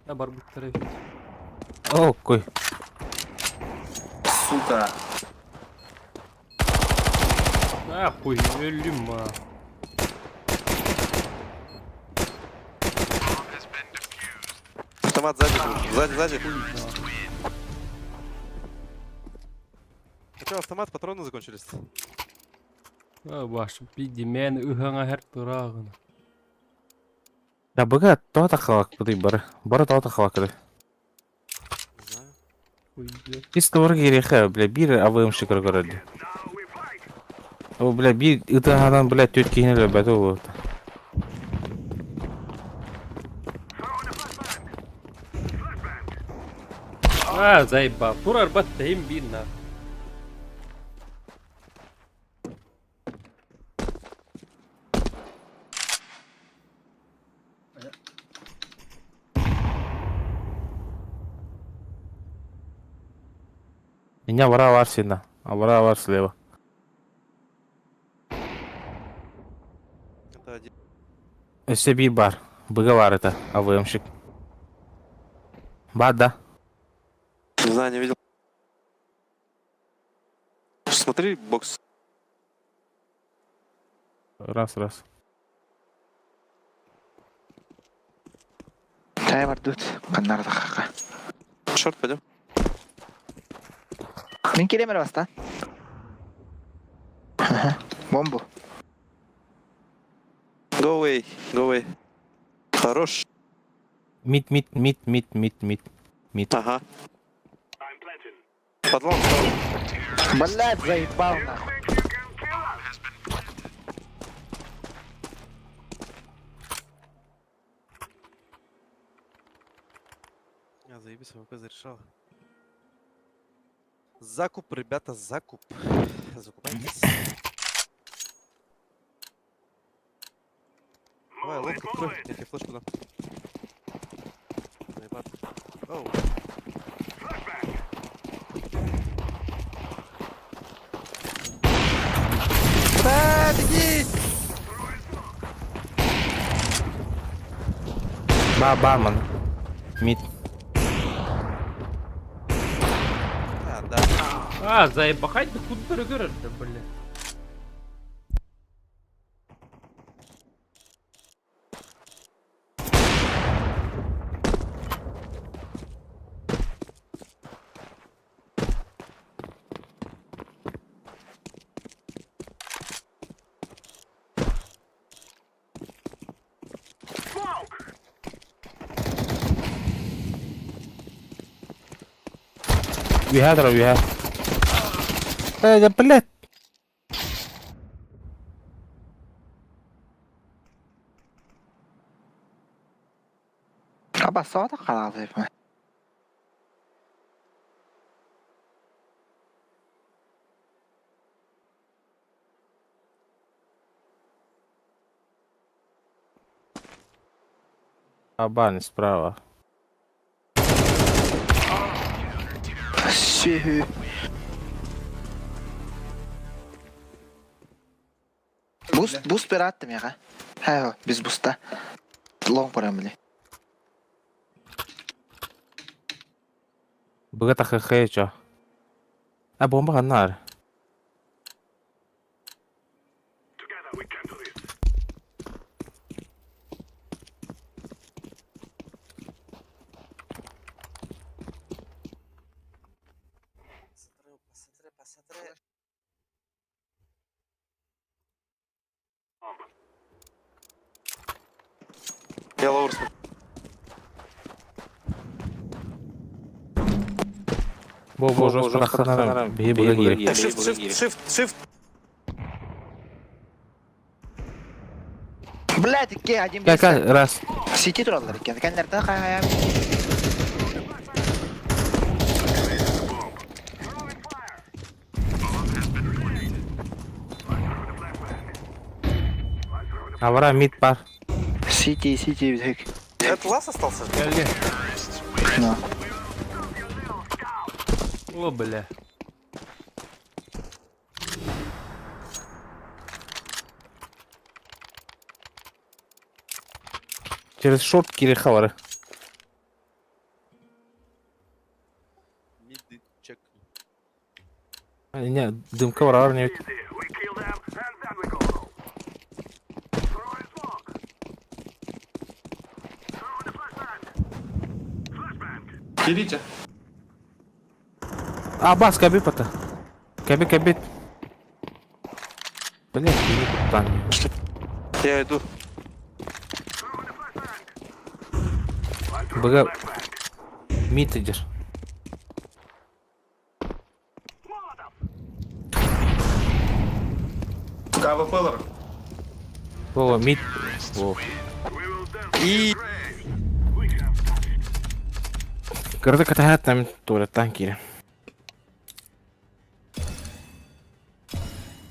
Да бар буттар эбит. О, кой. Сука. А, хуй, өлүм ма. Автомат сзади был. Сзади, сзади. А что, автомат, патроны закончились? А, баш, пиди мен ыһаҥа һэр тураагын. Да, быга, тоҕо тахалак быдый бары. Бары тоҕо тахалак быдый. Не знаю. Хуй, бля. Ис товар кириэхэ, бля, биир АВМ-щик көрөрдө. О, бля, биир ытаһанан, бля, түөрт киһини өлөрбөтө буолуо. А, заебал. Турар баттайым бир на. Меня вора бар сильно, а вора бар слева. Это один. Өссө биир бар. Быга бар это, АВМ-щик. Бар, да? Не знаю, не видел. Смотри, бокс. Раз, раз. Чай бар тут. Каннар хака. Шорт пойдем. Мин киремер баста. Бомбу. Go away, go away. Хорош. Мид, мид, мид, мид, мид, мид. Мид. Ага. Подлом стал. Блядь, заебал нахуй. А, заебись, АВП зарешала. Закуп, ребята, закуп. Закупайтесь. Давай, лодку открой, я тебе флешку дам. Заебат. Оу. Куда беги? Ба, бармен. Мид. А, да. А, заебахать да куддары көрөр да, бля. We had, we had. Э, да, блядь. Аба сода қалады. Абан справа. Сүһү. Буст, буст пират меха. Хэ, без буста. Лонг парамли. Быга тахыхэ чо. А бомба ханнар. Посмотри, посмотри, посмотри. Я лаур смотрю. Бо бо жестко таханар. Бии быга киирик. Shift, shift, shift, shift. Блядь, икки один Ка ка раз. Сити тураллар иккен. Кэннэртэн хайа. Авара мид бар. Сити, сити бизек. Это лас остался? Кэлли. Но. О, бля. Через шорт киирик хавары. Мид чек. Не, дымка барар не. Берите. А, бас, каби пота. Каби, каби. Блин, не куптан. Я иду. Быга мид идешь. КВПлер. Во, мид. Во. И... Кырды катаһат там туалеттан киирэ.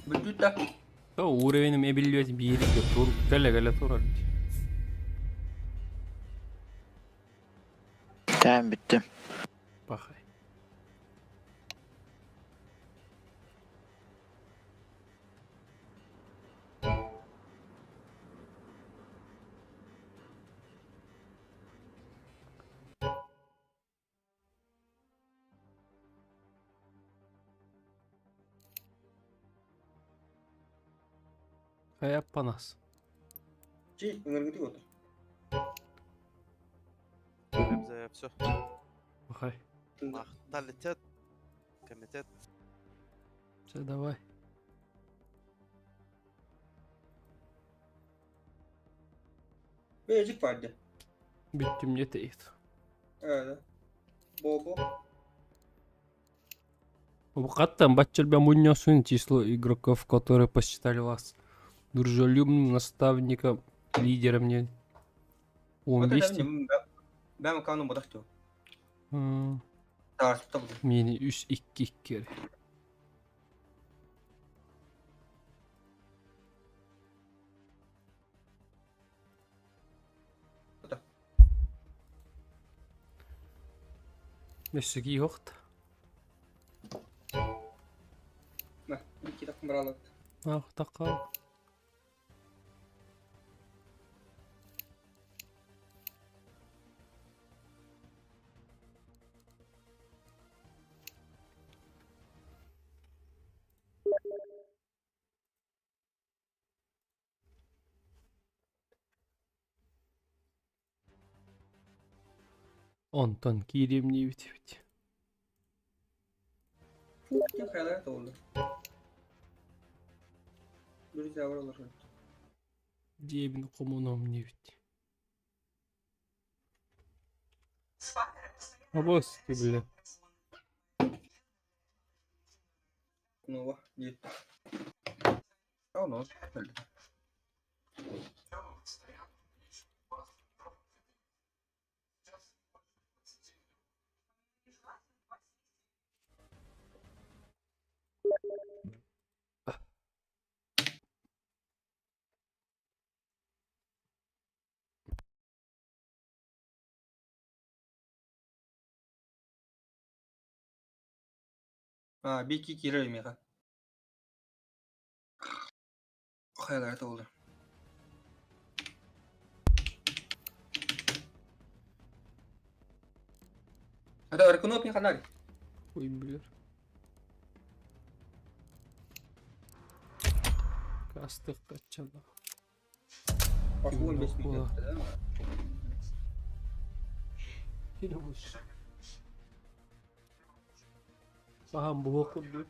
Бүтүтэ. То уровенем эбиллиэт бииргэ тур кэлэ кэлэ турар. Tamam bitti. Пахай. Хайа панас. Чи ыҥыргытык отыр. Все. Пахай. Махталитет. Комитет. Все, давай. Бэжик барды. Бүттүм не тейт. Ээ. Бобо. Каттан баччалбя муньосун число игроков, которые посчитали вас дружелюбным наставником, лидером не. Он вести. Бэм кану бодахту. Таарта бу. Мени үс икки иккер. Да. Өссө кийохт. Мә, бики такым баралат. Ах, такал. Онтон кииримни бит. Ким хаялар толду. Друзья олар. Дебин комуном не бит. Абос ты, бля. Ну, ди. Оно. А, бики кирер меха. Хайлар толды. Это аркуноп не ханарь. Хуй билэр. Кастык каччана. Пошел весь Кула. мир. Саһан буһуох курдук.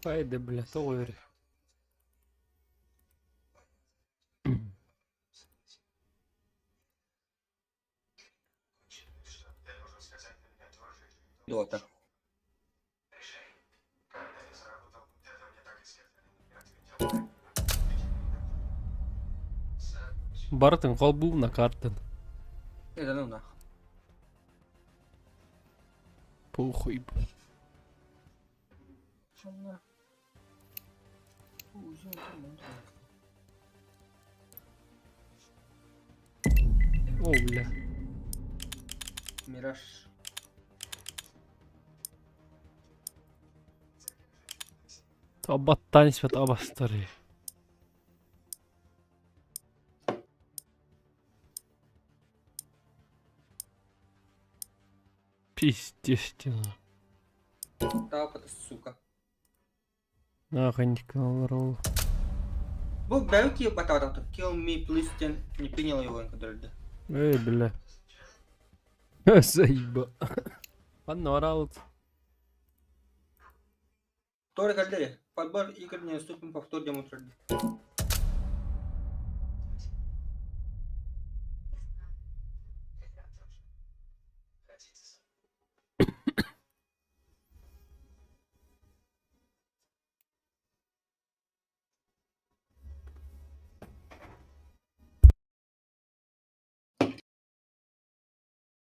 Хайда, бля, тоҕо үөрэ. Дота. Барытын холбуу на картын. Это ну нах. Похуй. О, бля. Мираж. Абаттан испэт абастары. Пиздец, тина. Так, это сука. Нахуй ролл. Бу бәүки батадаты. Kill me, please, тен. Не принял его, который. Эй, бля. Заеба. Ладно, орал. Второй кальдере. Подбор игр не наступим повтор демонстрации.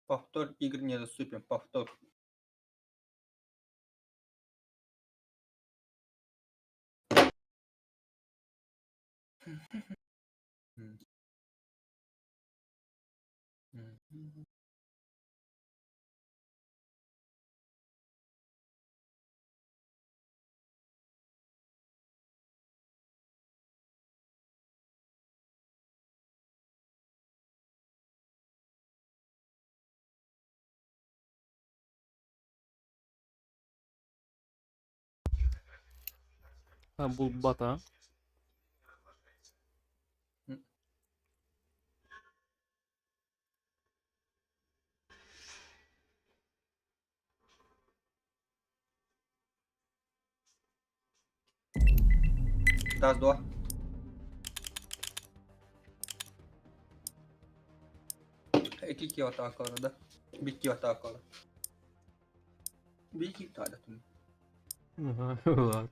Повтор игр недоступен. Повтор. А, булбата. Раз, два. Эки атакалар да. Бикки атакалар. Бикки таадатым. Ага, ладно.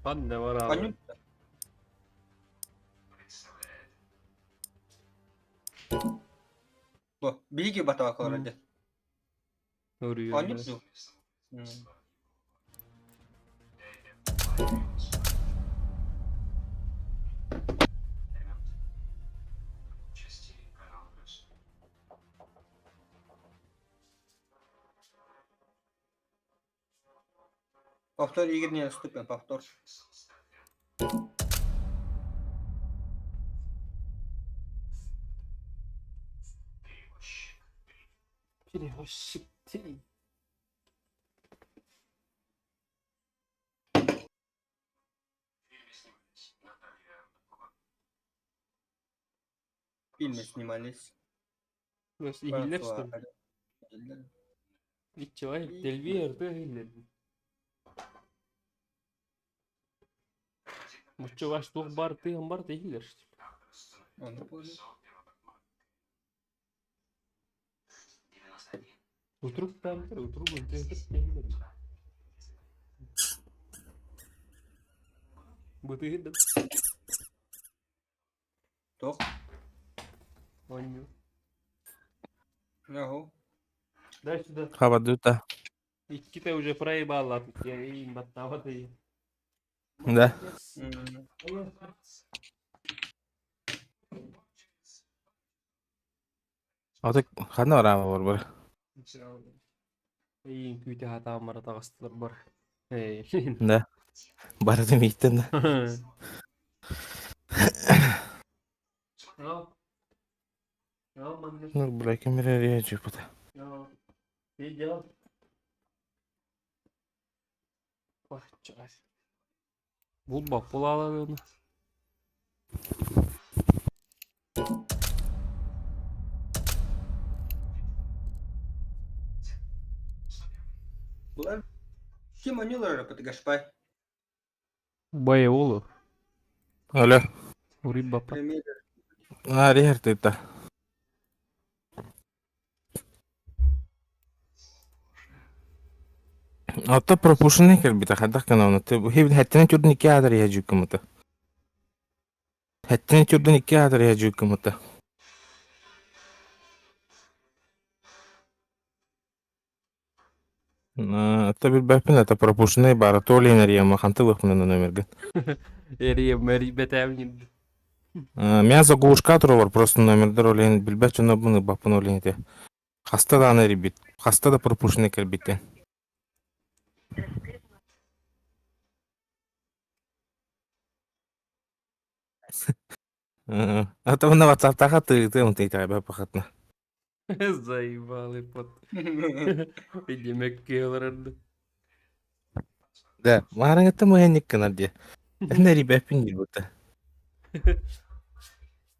Ладно, орал. Понятно? Бу, бики батакалар да. Понятно? Повтор игр недоступен, повтор. Перевозчик ты. В фильме снимались. Иһиллэр что ли? Иһиллэр. Иччилай, дэлби ыртыы иһиллэр. Муччулаш туох бар тыаһын бар да иһиллэр что ли? Ону буолуо. Утурук таамтар, утурук ынтыһытыр иһиллэр. Бытыһын да Туох? Оонньуу. Оһо. Дай сюда. Хабадута. Иккитэ уже проебал я им баттаабат и. Да. М. Аты ханна бараама бар бар. Эйин күүтэ хатаан бара таҕыстылар бар. Эй. Да. Барытым ииттэн да. Ал. Ал маннык. Ну, бля, ким эрэ дьыппыта. Ал. Видел? Булба пулаланы. Булар ким ойнуулар Патыгашпай? Бай олу. Алло. Ури бапа. Премьер. А, рехертыта. Ата пропушенный кэлбитэ хайдах гына ты хэттэн түрдүн икки аатар иһэ дьүүккүммута. Хэттэн түрдүн икки аатар иһэ дьүүккүммута. Ата билбэппин ата пропушенный баара толи энергия ханты лыхпын номерге. Эрия мэри бэтээм Меня заглушка турар просто номердер олен билбэт дьоно баппын олен ити. Хаста даҕаны эрийбит, хаста да пропущенный кэлбиттэн. А то мына ватсаптаха тыытыам тыйтаайба пахатна. Заебалы пот. Демек кыаларарды. Да, маарыңытта мыһанник гынар диye. Эн эрийбэппин диир бута.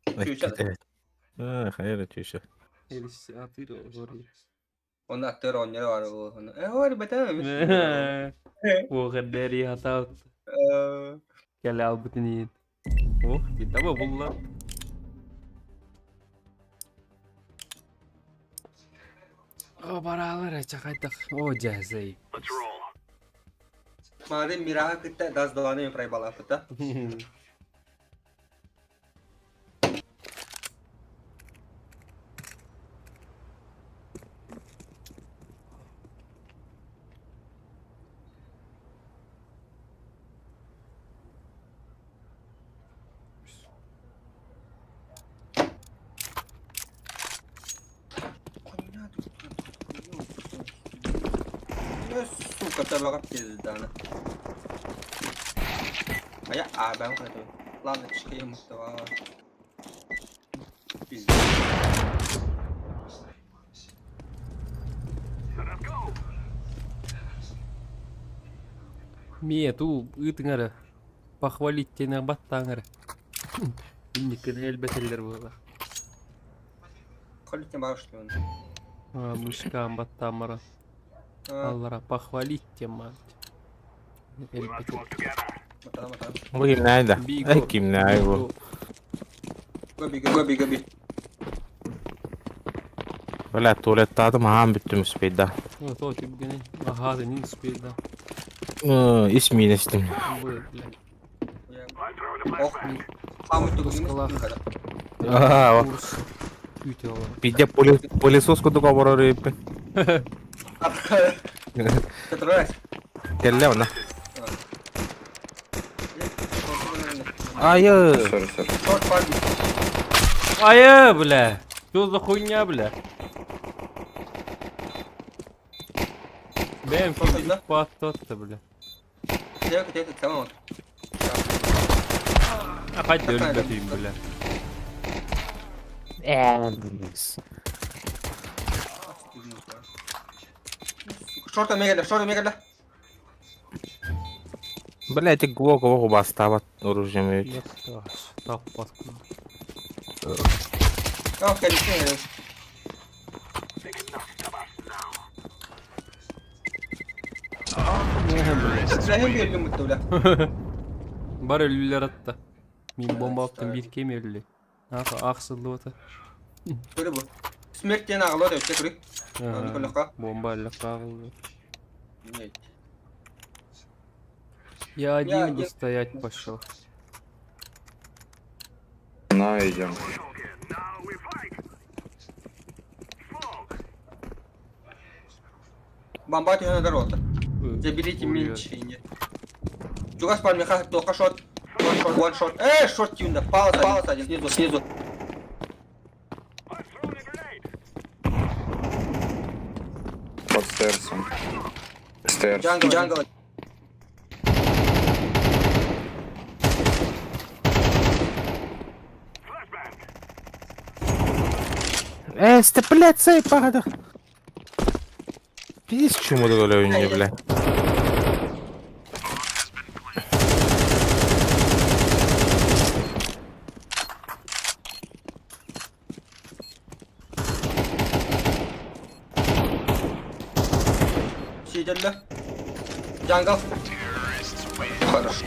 Чүүчэ. Хайа чүүчэ. Элис атыр олор. Онно аттыгар оҕонньоро баар буолуо. Э, оор бэтэ Уоҕар хатаут. Кэлэ албытын иин. Ох, таба булла. О, баралар чахайдах. О, жазай. Let's roll. Маары Мираха кытта дас доланы проебалаапыта. Сука, табаҕа пизданы. А я а, бэм хотел. Ладно, чекаем этого. Пиздец. Let us go. Мие ту ыытыҥ похвалить тенер баттаҥ Инникин элбэтэллэр буола. Холите бабушки он. Мышкаан баттаамара. Аллара похвалить тем мать. We must work together. Матана, матана. Бу кимнээй да? Эй кимнээй бу? Гоби, гоби, гоби. Бля, туалеттаатым аһаан бүттүм успейда. Ну, то тибгени. Ага, не успел, да. Ис миинестим. Бу, бля. I'm throwing a Ох, flashbang. Хамы тугу Скалах. Аа, Курс. Күтэ олор. Пидя пылесос кудук оборор эбиппин. Которая. Кэллэ онно. Айы! Sorry, sorry. Шорт парни. Ая, бля! Что за хуйня, бля? Бэм, Что тогда? паттатта, бля. Кэтэйэ кэтэйэ кэтэйэ вот. Опять өлбөтүйм, бля. Шорт эмиэ шорт эмиэ Бля, эти глок оҕо бастаабат оружием эбит. Таппат. О, кэлиттэн Срэһин биэрдим бутта бля. Бар өлүүлэр атта. Мин бомба аттым биир кем өллү. Ах, ах сыллыбата. Көрü бу. Смерть диэн аҕалар өттө көрү. Аны көрлөххө. Бомба өллөх ааҕыллы. Я один Я буду один. стоять пошел. На, идем. Бомба түһэн дар олта. Заберите меньше. Чугас пар меха тока шот. One shot, one shot. Э, шот тюнда. Пауза, пауза один. Снизу, снизу. Под стерсом. Стерс. Джангл, джангл. Э, сте, блядь, сей, пагада. Пиздец, чему доголовение, бля. Сиделле. Джангл. Хорошо.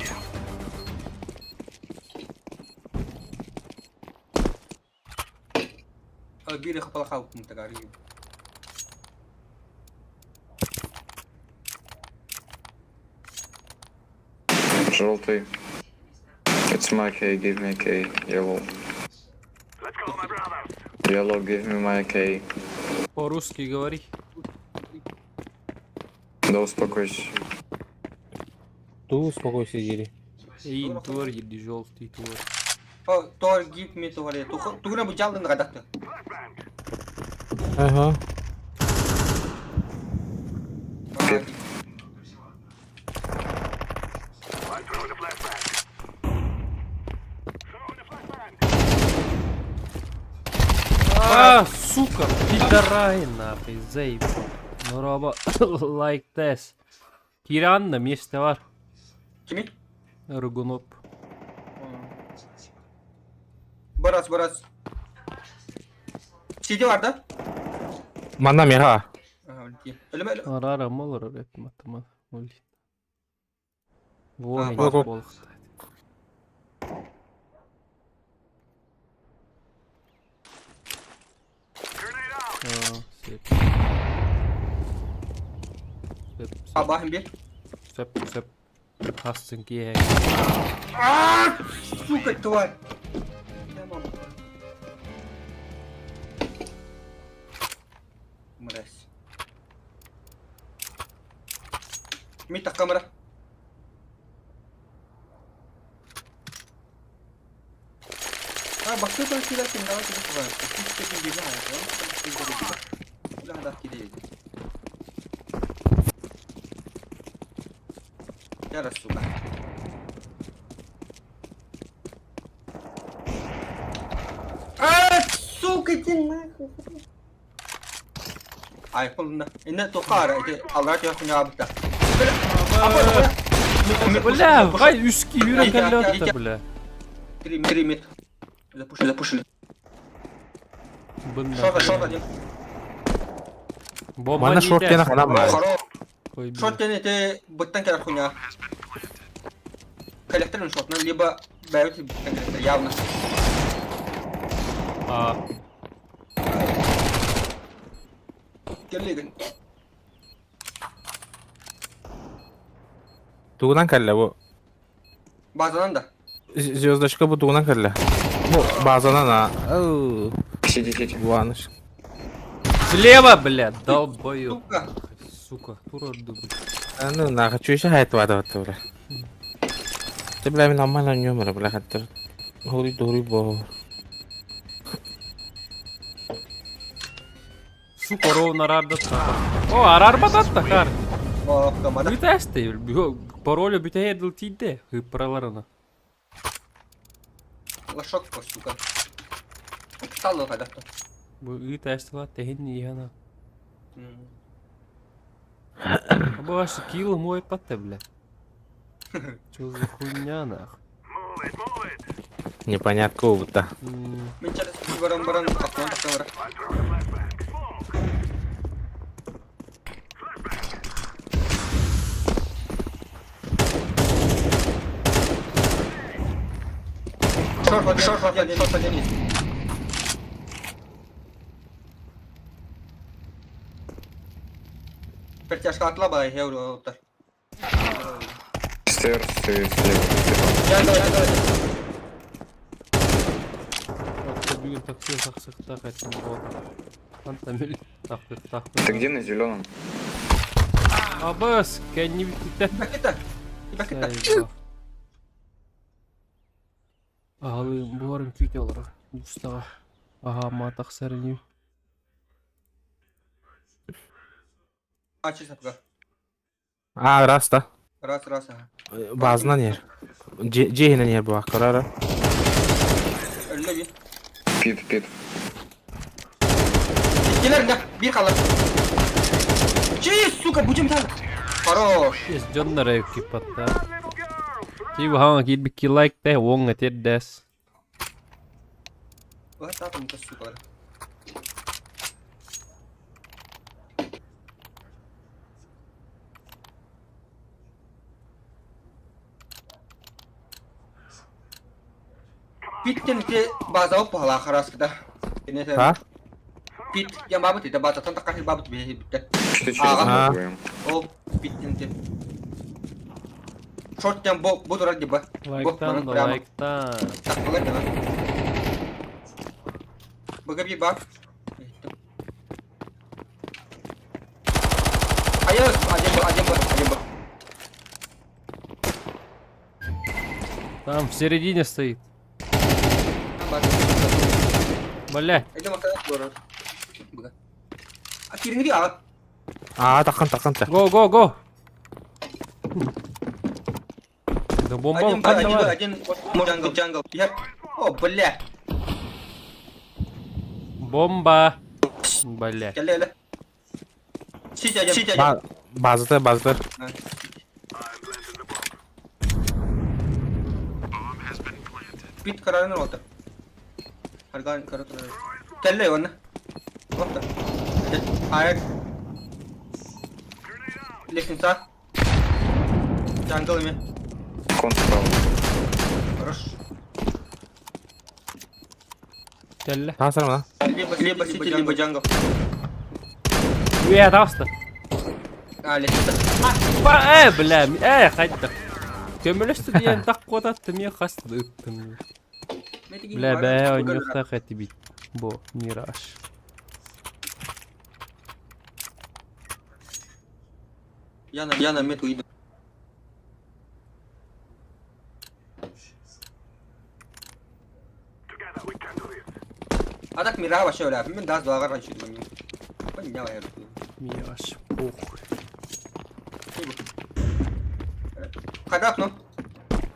Бири хапалаха мутагари. Желтый. It's my K, give me K. Yellow. Yellow, give me my K. По-русски говори. Да успокойся. Ту успокойся, Дири. Эй, тур еди, желтый тур. О, тор give me тор. Тугуна бу жалдын гадакты. Ага. А, сука, пидорай нахуй, заеб. Ну, раба, like this. Киранна месте var. Kimi? Рыгуноп. Барас, барас. CD var da. Манна меха. Ölüm ölüm. Арара молор реп матама. Оли. Во, А, я бак. пол. Сеп. Сеп, сеп, Abahım bir. сеп, сеп. Хастын кие. Ааа, сука, тварь. Tamam. Мразь. Мита камера. А, баксы то сюда, сюда, сюда, сюда. сука. А, сука, иди нахуй. Ай, холодно. Инна тохара, иди, аллах я хуйня абта. Бля, хай үски yürek элле бля. Три, три метра. Запушили, запушили. Бында. Шорт, шорт один. Бомба Манна шорт тена ханам бар. Хорош. Шорт тени ты быттан келер хуйня. Коллекторын шортна, либо бәйт быттан келер, явно. А, Келлеген. Тугунан кэллэ бу. Базанан да. Звездочка бу тугунан кэллэ. Бу базанан а. Оу. Сиди, сиди. Ваныш. слева, бля, долбоёб. Сука. Сука, тура дубль. А, Ну, нахуй, чё еще хайт вада вот, бля. Ты, бля, мен нормально нёмер, бля, хаттыр. Хури дури бо. Сука, ровно арарда. О, арар бататта хар. О, команда. Бүт әсті, Пароля бүтэһэр дыл тиийдэ, ыыппараларына. Лошок, сука. Стало когда-то. Бу ыыт ээстилат тэһин иһана. Бу аш килл мой патта, бля. Чё за хуйня нах? Непонятка будто. Мен через баран баран окно тахсан Шорт, шорт, один, шорт, один есть. Перетяжка атла я говорю, Stairs и слева. Я давай, давай. Бүгүн такси тахсыктаах этим буолла. Хантан били тахсыктаах. Ты где на зеленом? Абас, кэннибиттэн. Бакета. Бакета. Аһалыым буорун күүтэ олорор. Устаҕа. Аһаама тахсар ини. А, чисто пока. А, раз да. Раз, раз, ага. Базынан ер. Жehinen ер bu akkarara. Öyle bir. Пит, пит. Gelir ne? Bir kalır. Чи, сука, будем там. Хорош. Yes, дьоннор киппаттар. Тиба хаҥа киирбикки лайк тэ уоҥҥа тиэрдээс. Вот так он, сука. Питтен те база опала хараскада. А? Пит, я бабы ты, база, там такая баба тебе. Что через Ага. будем? О, питтен те. Шорт там бо, буду ради ба. Лайктан да лайктан. Так, погоди, да. Бгаби ба. А я один б, один б, один б. Там в середине стоит. Бля. Идем город. А киринги а? А, такан такан та. Го, го, го. Да бомба Один б, один б, один джангл, джангл. Я. О, бля. Бомба. Бля. Келе, келе. Сити один, сити один. Базда, базда. Пит kararını oldu. Hargan kararını. Kelle onu. Oldu. Hayır. Лестница. Джангл ими. Кон справа. Хорош. Кэллэ. Тасар Либо, либо сити, либо джангл. Уя таҕыста. А, лестница. Ба, бля, хайдах. Көмөлөстө диэн так куотатты миэ хас да ыттым. Бля, бээ оонньуохтаах этибит. Бу Мираж. Я на метку иду. А так мира вообще, бля, мен даст два раньше думаю. Понял я. Мираж, похуй. Когда окно?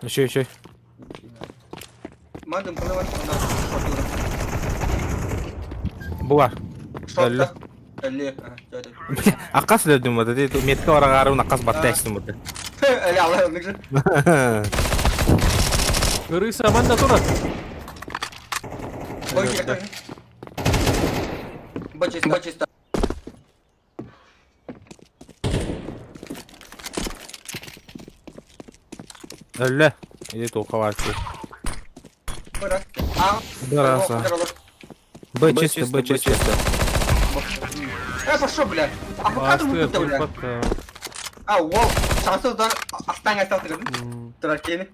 Еще, еще. Мадам, подавай, Була. Шорт. Эле, Акас дедим вот это метка барагарым акас баттайсың вот. Эле, алла, же. Крыса манна турар. Бочисто, бочисто. Өллө. Иди тока бар. А. Быраса. Б чисто, Б чисто. Э, пошел, бля. А пока ты бля. А, вау. Шансыздан астан остался. Туракени.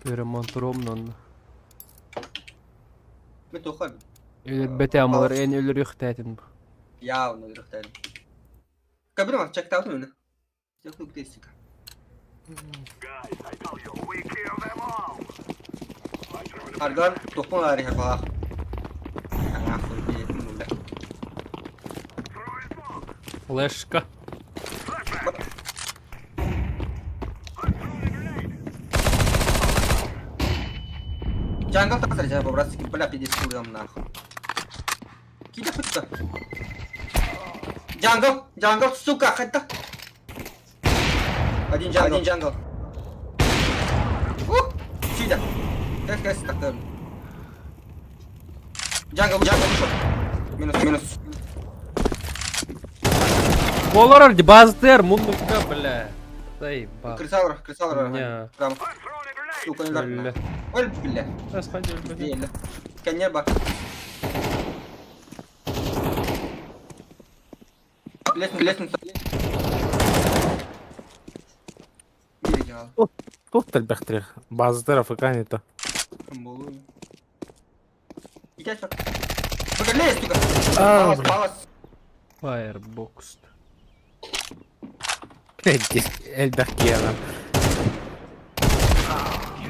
Перемонтромнон. Мен тоқар. Өлөр амалар эн өлөр үхтәтин. Явно өлөр үхтәтин. Кабина чек таут мені. Жок тестик. Арган тохпон ари хапа. Флешка. Jungle тахсар дьэ по-братски, бля, пиздец курдам нахуй. Кида пытта. Jungle, jungle, сука, хайда. Один jungle, один jungle. Ух, сюда. Кэс, кэс, так Jungle, jungle, вышел. Минус, минус. Олорор дии базытыгар муннукка, бля. Заебал. Крысаура, крысаура. Не. Прямо. Сука, не Бля. Ой, бля. Расходи, бля. Небо. Лестница, лестница. Туох да элбэхтэрий базатар АФК не то. Палас, палас. Firebox. Элбэх киһи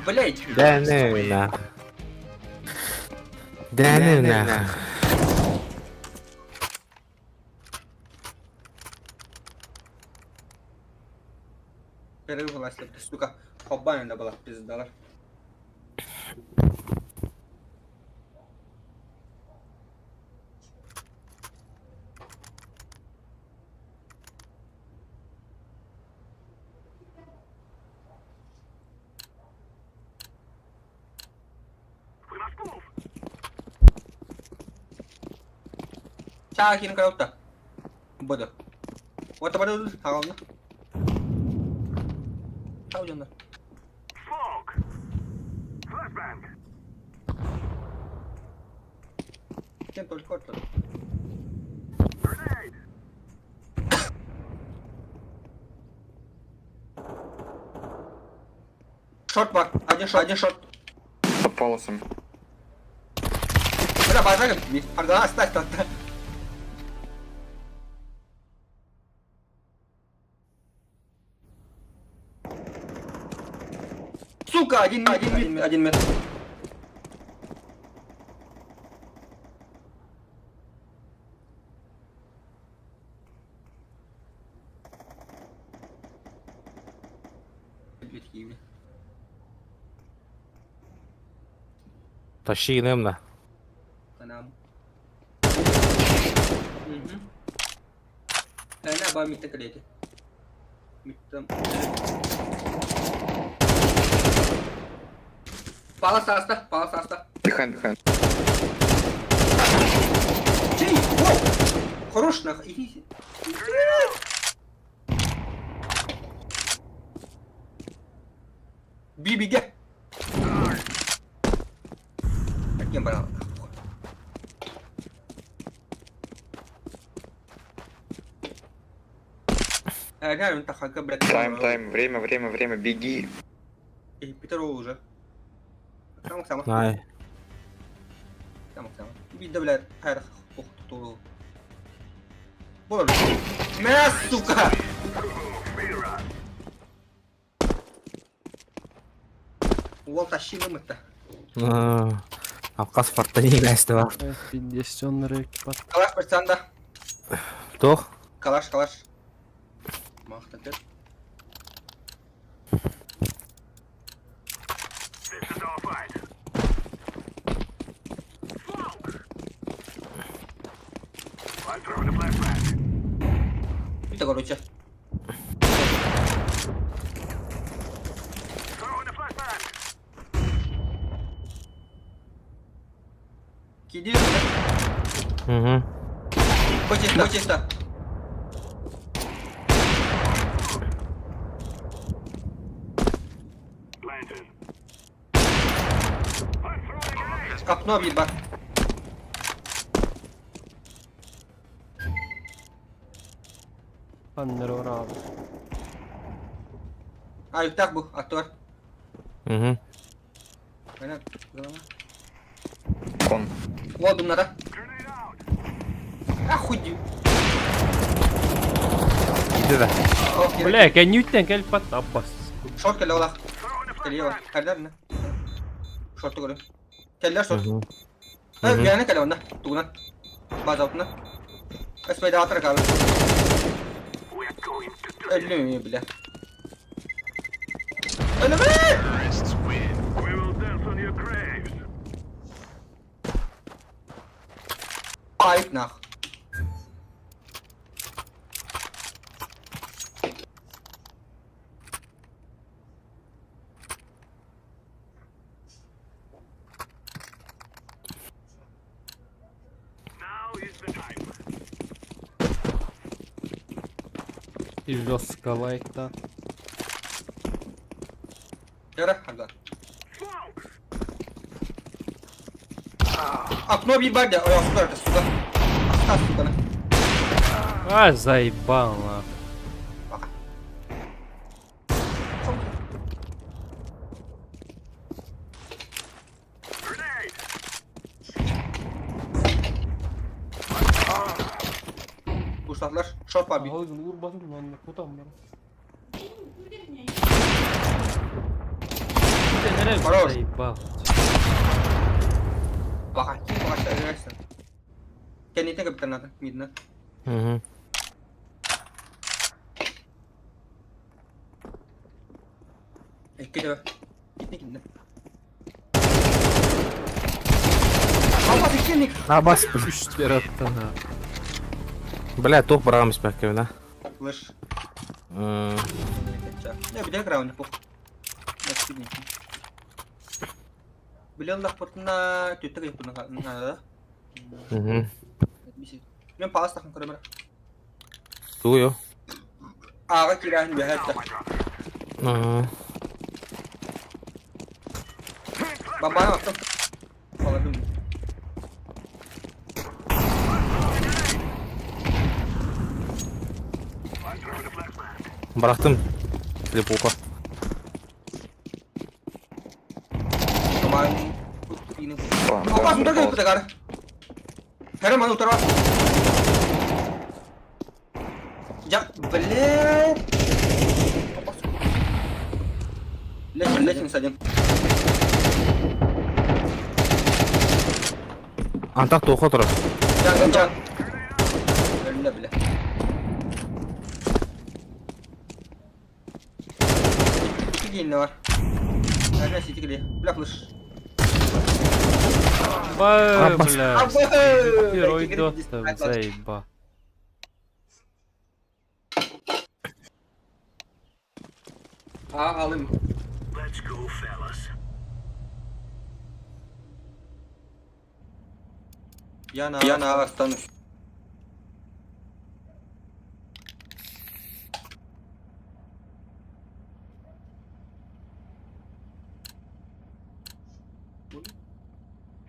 Блять. Да не на. Да не на. Перерывалась, сука. Хоббайна была, пиздала. Чаа киин көрөптө. Буду. Вот бары хаална. Тау дьоннор. Кем только орто. Short бар. Один short, один short. Под полосом. Бля, базарым. Ага, оставь там. Сука, один, один, один, один метр. Тащи гыныам да. Канам. Кана ба митте калете. Миттем. Палас аста, палас аста. Behind, behind. Чей, воу! Хорош нах. Иди. Би биге. Кем барал? Реально так, блядь. Time, time, время, время, время, беги. И Питер уже. Сам, сам. Най. Сам, сам. Биде, блядь, хайр, ох, ту. Боже. Мя, сука! Уол тащи это. Алкас фартани бәсті бар. Пиздец, рек. Калаш пацанда. Тох. Калаш, калаш. Махта ты. Это, короче. Киди. Угу. Почисто, почисто. Окно ебать. Паннер А, юктах был, актер. Угу. Понятно. Голова. Кон. Вот, надо. Охуй. Иди да. Бля, кэннүттэн кэлбэт аббас. Short кэллэ олах. Кэлиэ кэллэр на. Short көрө. Кэллэр short. Угу. Э, гәне кэллэ онна. Тугунан. База утна. Эспейд атыр калы. Өллүм бля. Өллүм. О, авик нах. И жестко лайк-то. Yara хага. Окно ебать, да, ой, сюда, сюда. Оставь, сука, на. А, заебал, нахуй. Пока. Устатлар, шот побил. Хорош. Заебал. Пока, пока, собирайся. Кэннитэ капитаната, видно. Угу. Икки да. Китни кинне. Алма иккинник. Абас. Үш тераттан, а. Бля, тух барам испеккебин, да? Флеш. М, Не, бля, граунд, пох. Билен лахпытына төттік еппін да. Мгм. Мен палас тахын көрөмөр. Тугу Ага кирәһин бәһәттә. Ага. Бомбаны аттым. Алардым. Бырахтым. Слепуха. Коман. Опа, сюда кэлбит агар. Хэрэ маны утарба. Я, блядь. Опа, сука. Лестница один. Антах туха турар. Жан, жан. Өлүнэ, бля. Ики киинне бар. Әрне сити кили. Бля, флеш. Ба, Абас. бля. Абы! Герой дота, заеба. А, алым. Let's go, fellas. Я на останусь.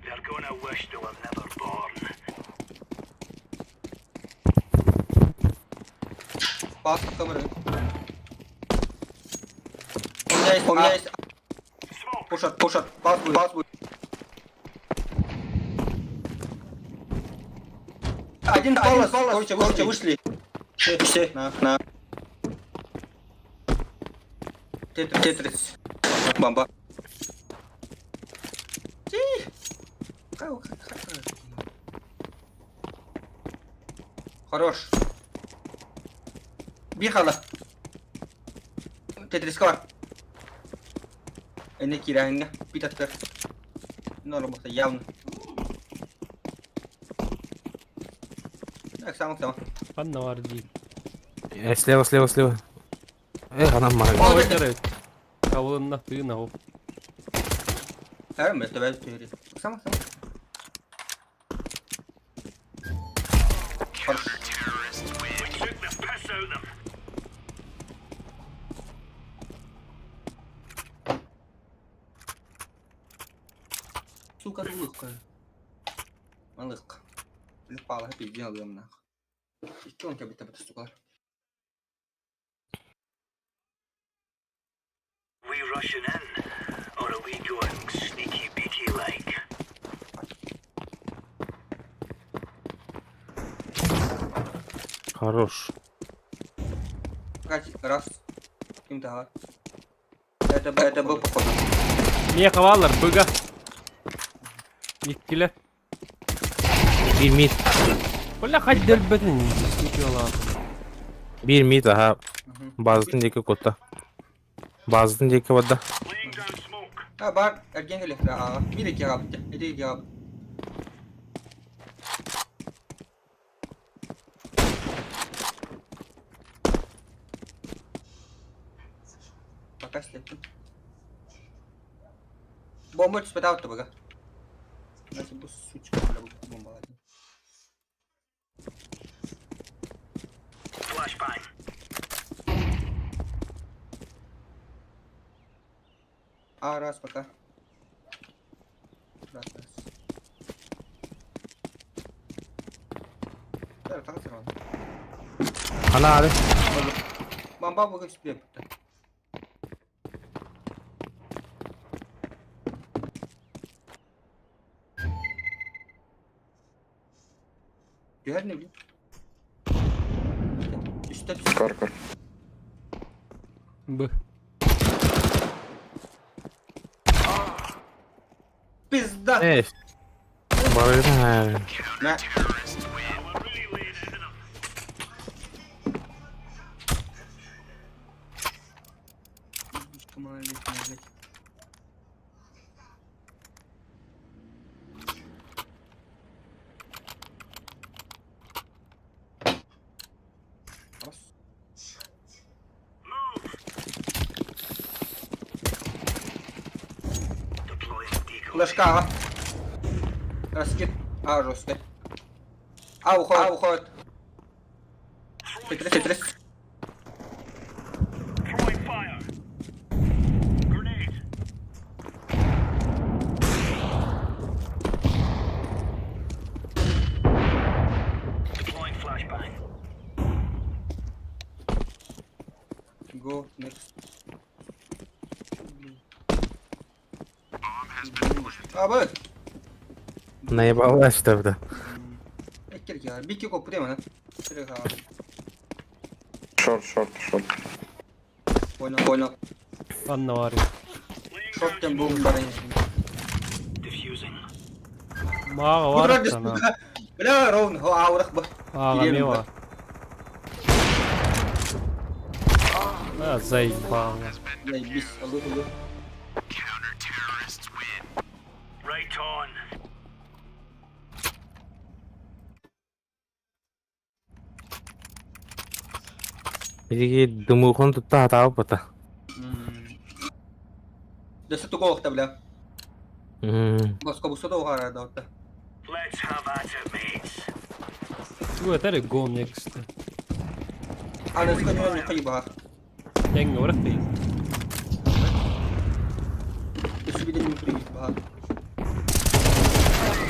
They're gonna wish they were never born. Пас камеры. У меня есть. Пушат, пушат. Пас будет, пас будет. Один палас, короче, короче, вышли. Все, все, на, на. Т-30. Бомба. Ти. Хорош. Бихала. Т-30 бар. Эне кирәһиҥҥэ питаттар. Норм явно. Так, сам сам. Ханна бар дии. Э, слева, слева, слева. Эх, она мара. О, Ой, Кабылынна тыына оп. Әм, это бәл Сам сам. Хорош. Took the piss out of them. Сука, лыхка. Малыхка. Упала, пиздел алыам нах. Икки он кэбитэ бит сука. We rushing in, or are we going sneaky beaky like? Хорош. Кать, раз. Ким-то Это был походу. Миэхэ бааллар, быга. Иккилэр. Биир мид. Бля, хать дөлбөтүн. Биир мид, ага. Мгм. Базатын диэки кутта. Базатын диэки барда. Laying down smoke. А, бар, эрген кэлэ. Аа, биир икки аҕабыт. Эти икки аҕабыт. Кастеттим. Бомба түспэтэх оттубага. Значит, бу сучка бля бомбалады. Flashbang. А, раз, пока. Раз, раз. Так, так, сразу. Ана Бомба буга себе бутта. Түһэр не блин. Үстэ түс. Кор, кор. Б. Пизда! Эй. Барыгын. На. Что малолетний, блядь. Раз. Deploying decoy. Флешка, ага. Раскид. А, жестко. А, уходит, а, уходит. Тетрис, тетрис. Throwing fire. Grenade. Deploying flashbang. Go, next. А, вот. Наебалась что Эккер Бики коп прямо, да? Шорт, шорт, шорт. Понял, понял. Анна var. Шорт тем бум барин. Diffusing. Мага var sana. Бля, ровно, аурах бы. Ага, мева. А, заебал. Заебись, алло, алло. Right on. Биги дымухон тутта атаабы бата. Дөсө туго окта, бля. Баска бусада оғара да отта. Let's have at it, mates. Бу этер go next. Анасы не не кайба. Теңге барак дейт. Өсү биден не кайба.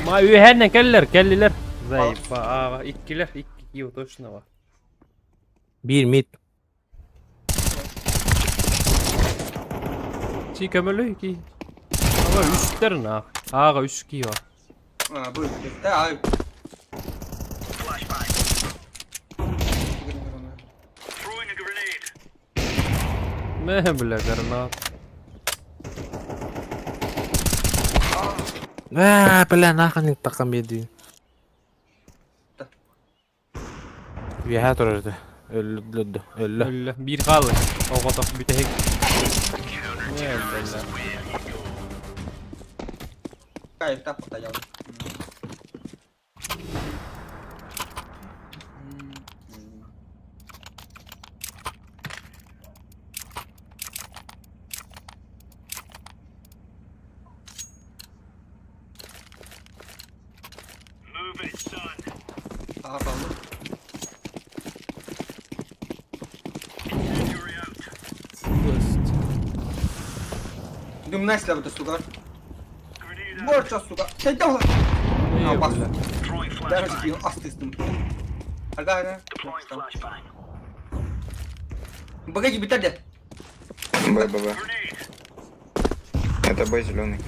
Ма үйәннен келлер, келлилер. Заеба, ага, иккилер, икки кио точно бар. Бир мид. Чи көмөлү ки. Ага, үстер на. Ага, үс ки бар. А, бу. Да, ай. Flashbang. Throwing a grenade. Мэ, бля, гранат. Аа, бля, нахан таққан беди. Виха турарды. Өллө, өллө. Өллө, бир калды. Оготок бүтехик. Мэ, бля. Кайф, так вот я. Move it, son. Ага, kaldı. Incendiary out. Bıst. Дымная сляба, сука. Grenade out. Борча, сука. Сәйдә ул. Мэ, бас. бля. Throwing Даже flashbang. бил астыстым. Ага, Deploying flashbang. Погоди, битаде. Б, Б, Б. Grenade. Это Б зеленый.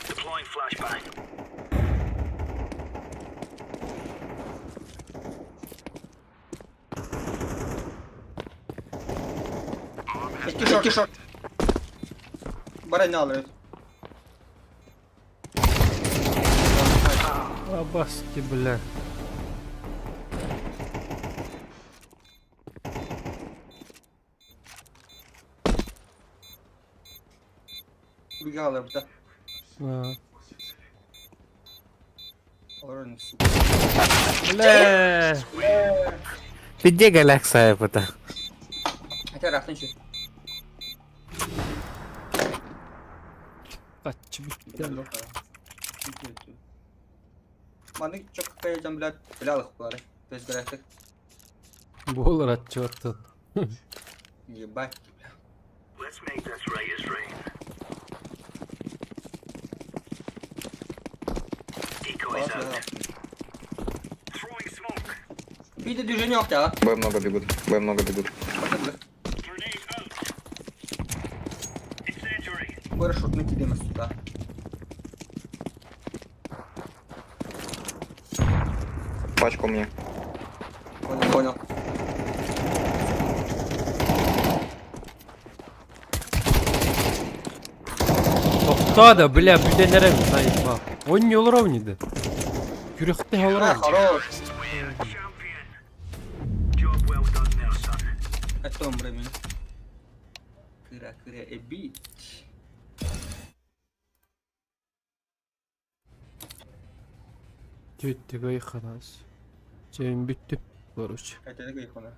Deploying flashbang. Икки шорт, икки шорт. Баран алыр. Абасти, бля. Бигэ аларбыта. Аа. Олорон сука. Бля! Ты галяксая это? Хотя рахтын şu. Каччы бүттэ. Маны чок кайдан блядь, блялых булары. Без график. Буолар отчеттан. Ебать, бля. Let's make this right as rain. Decoys out. Throwing smoke. Видно движение окна. Б много бегут, Б много бегут. Grenade out. Incendiary. Парашют на тебе сюда. Пачку мне. Понял, понял. Тохтоо да, бля, бүтэн эрэ заебал. Ойн олоров не Күрэхтэй А, олоров. хорош. We're champion. Job well done there, son. Это он времени. Кыра, кыра, эбит. Түттүгэй ханас. Чэм бүттү. Короче. Это такой икона.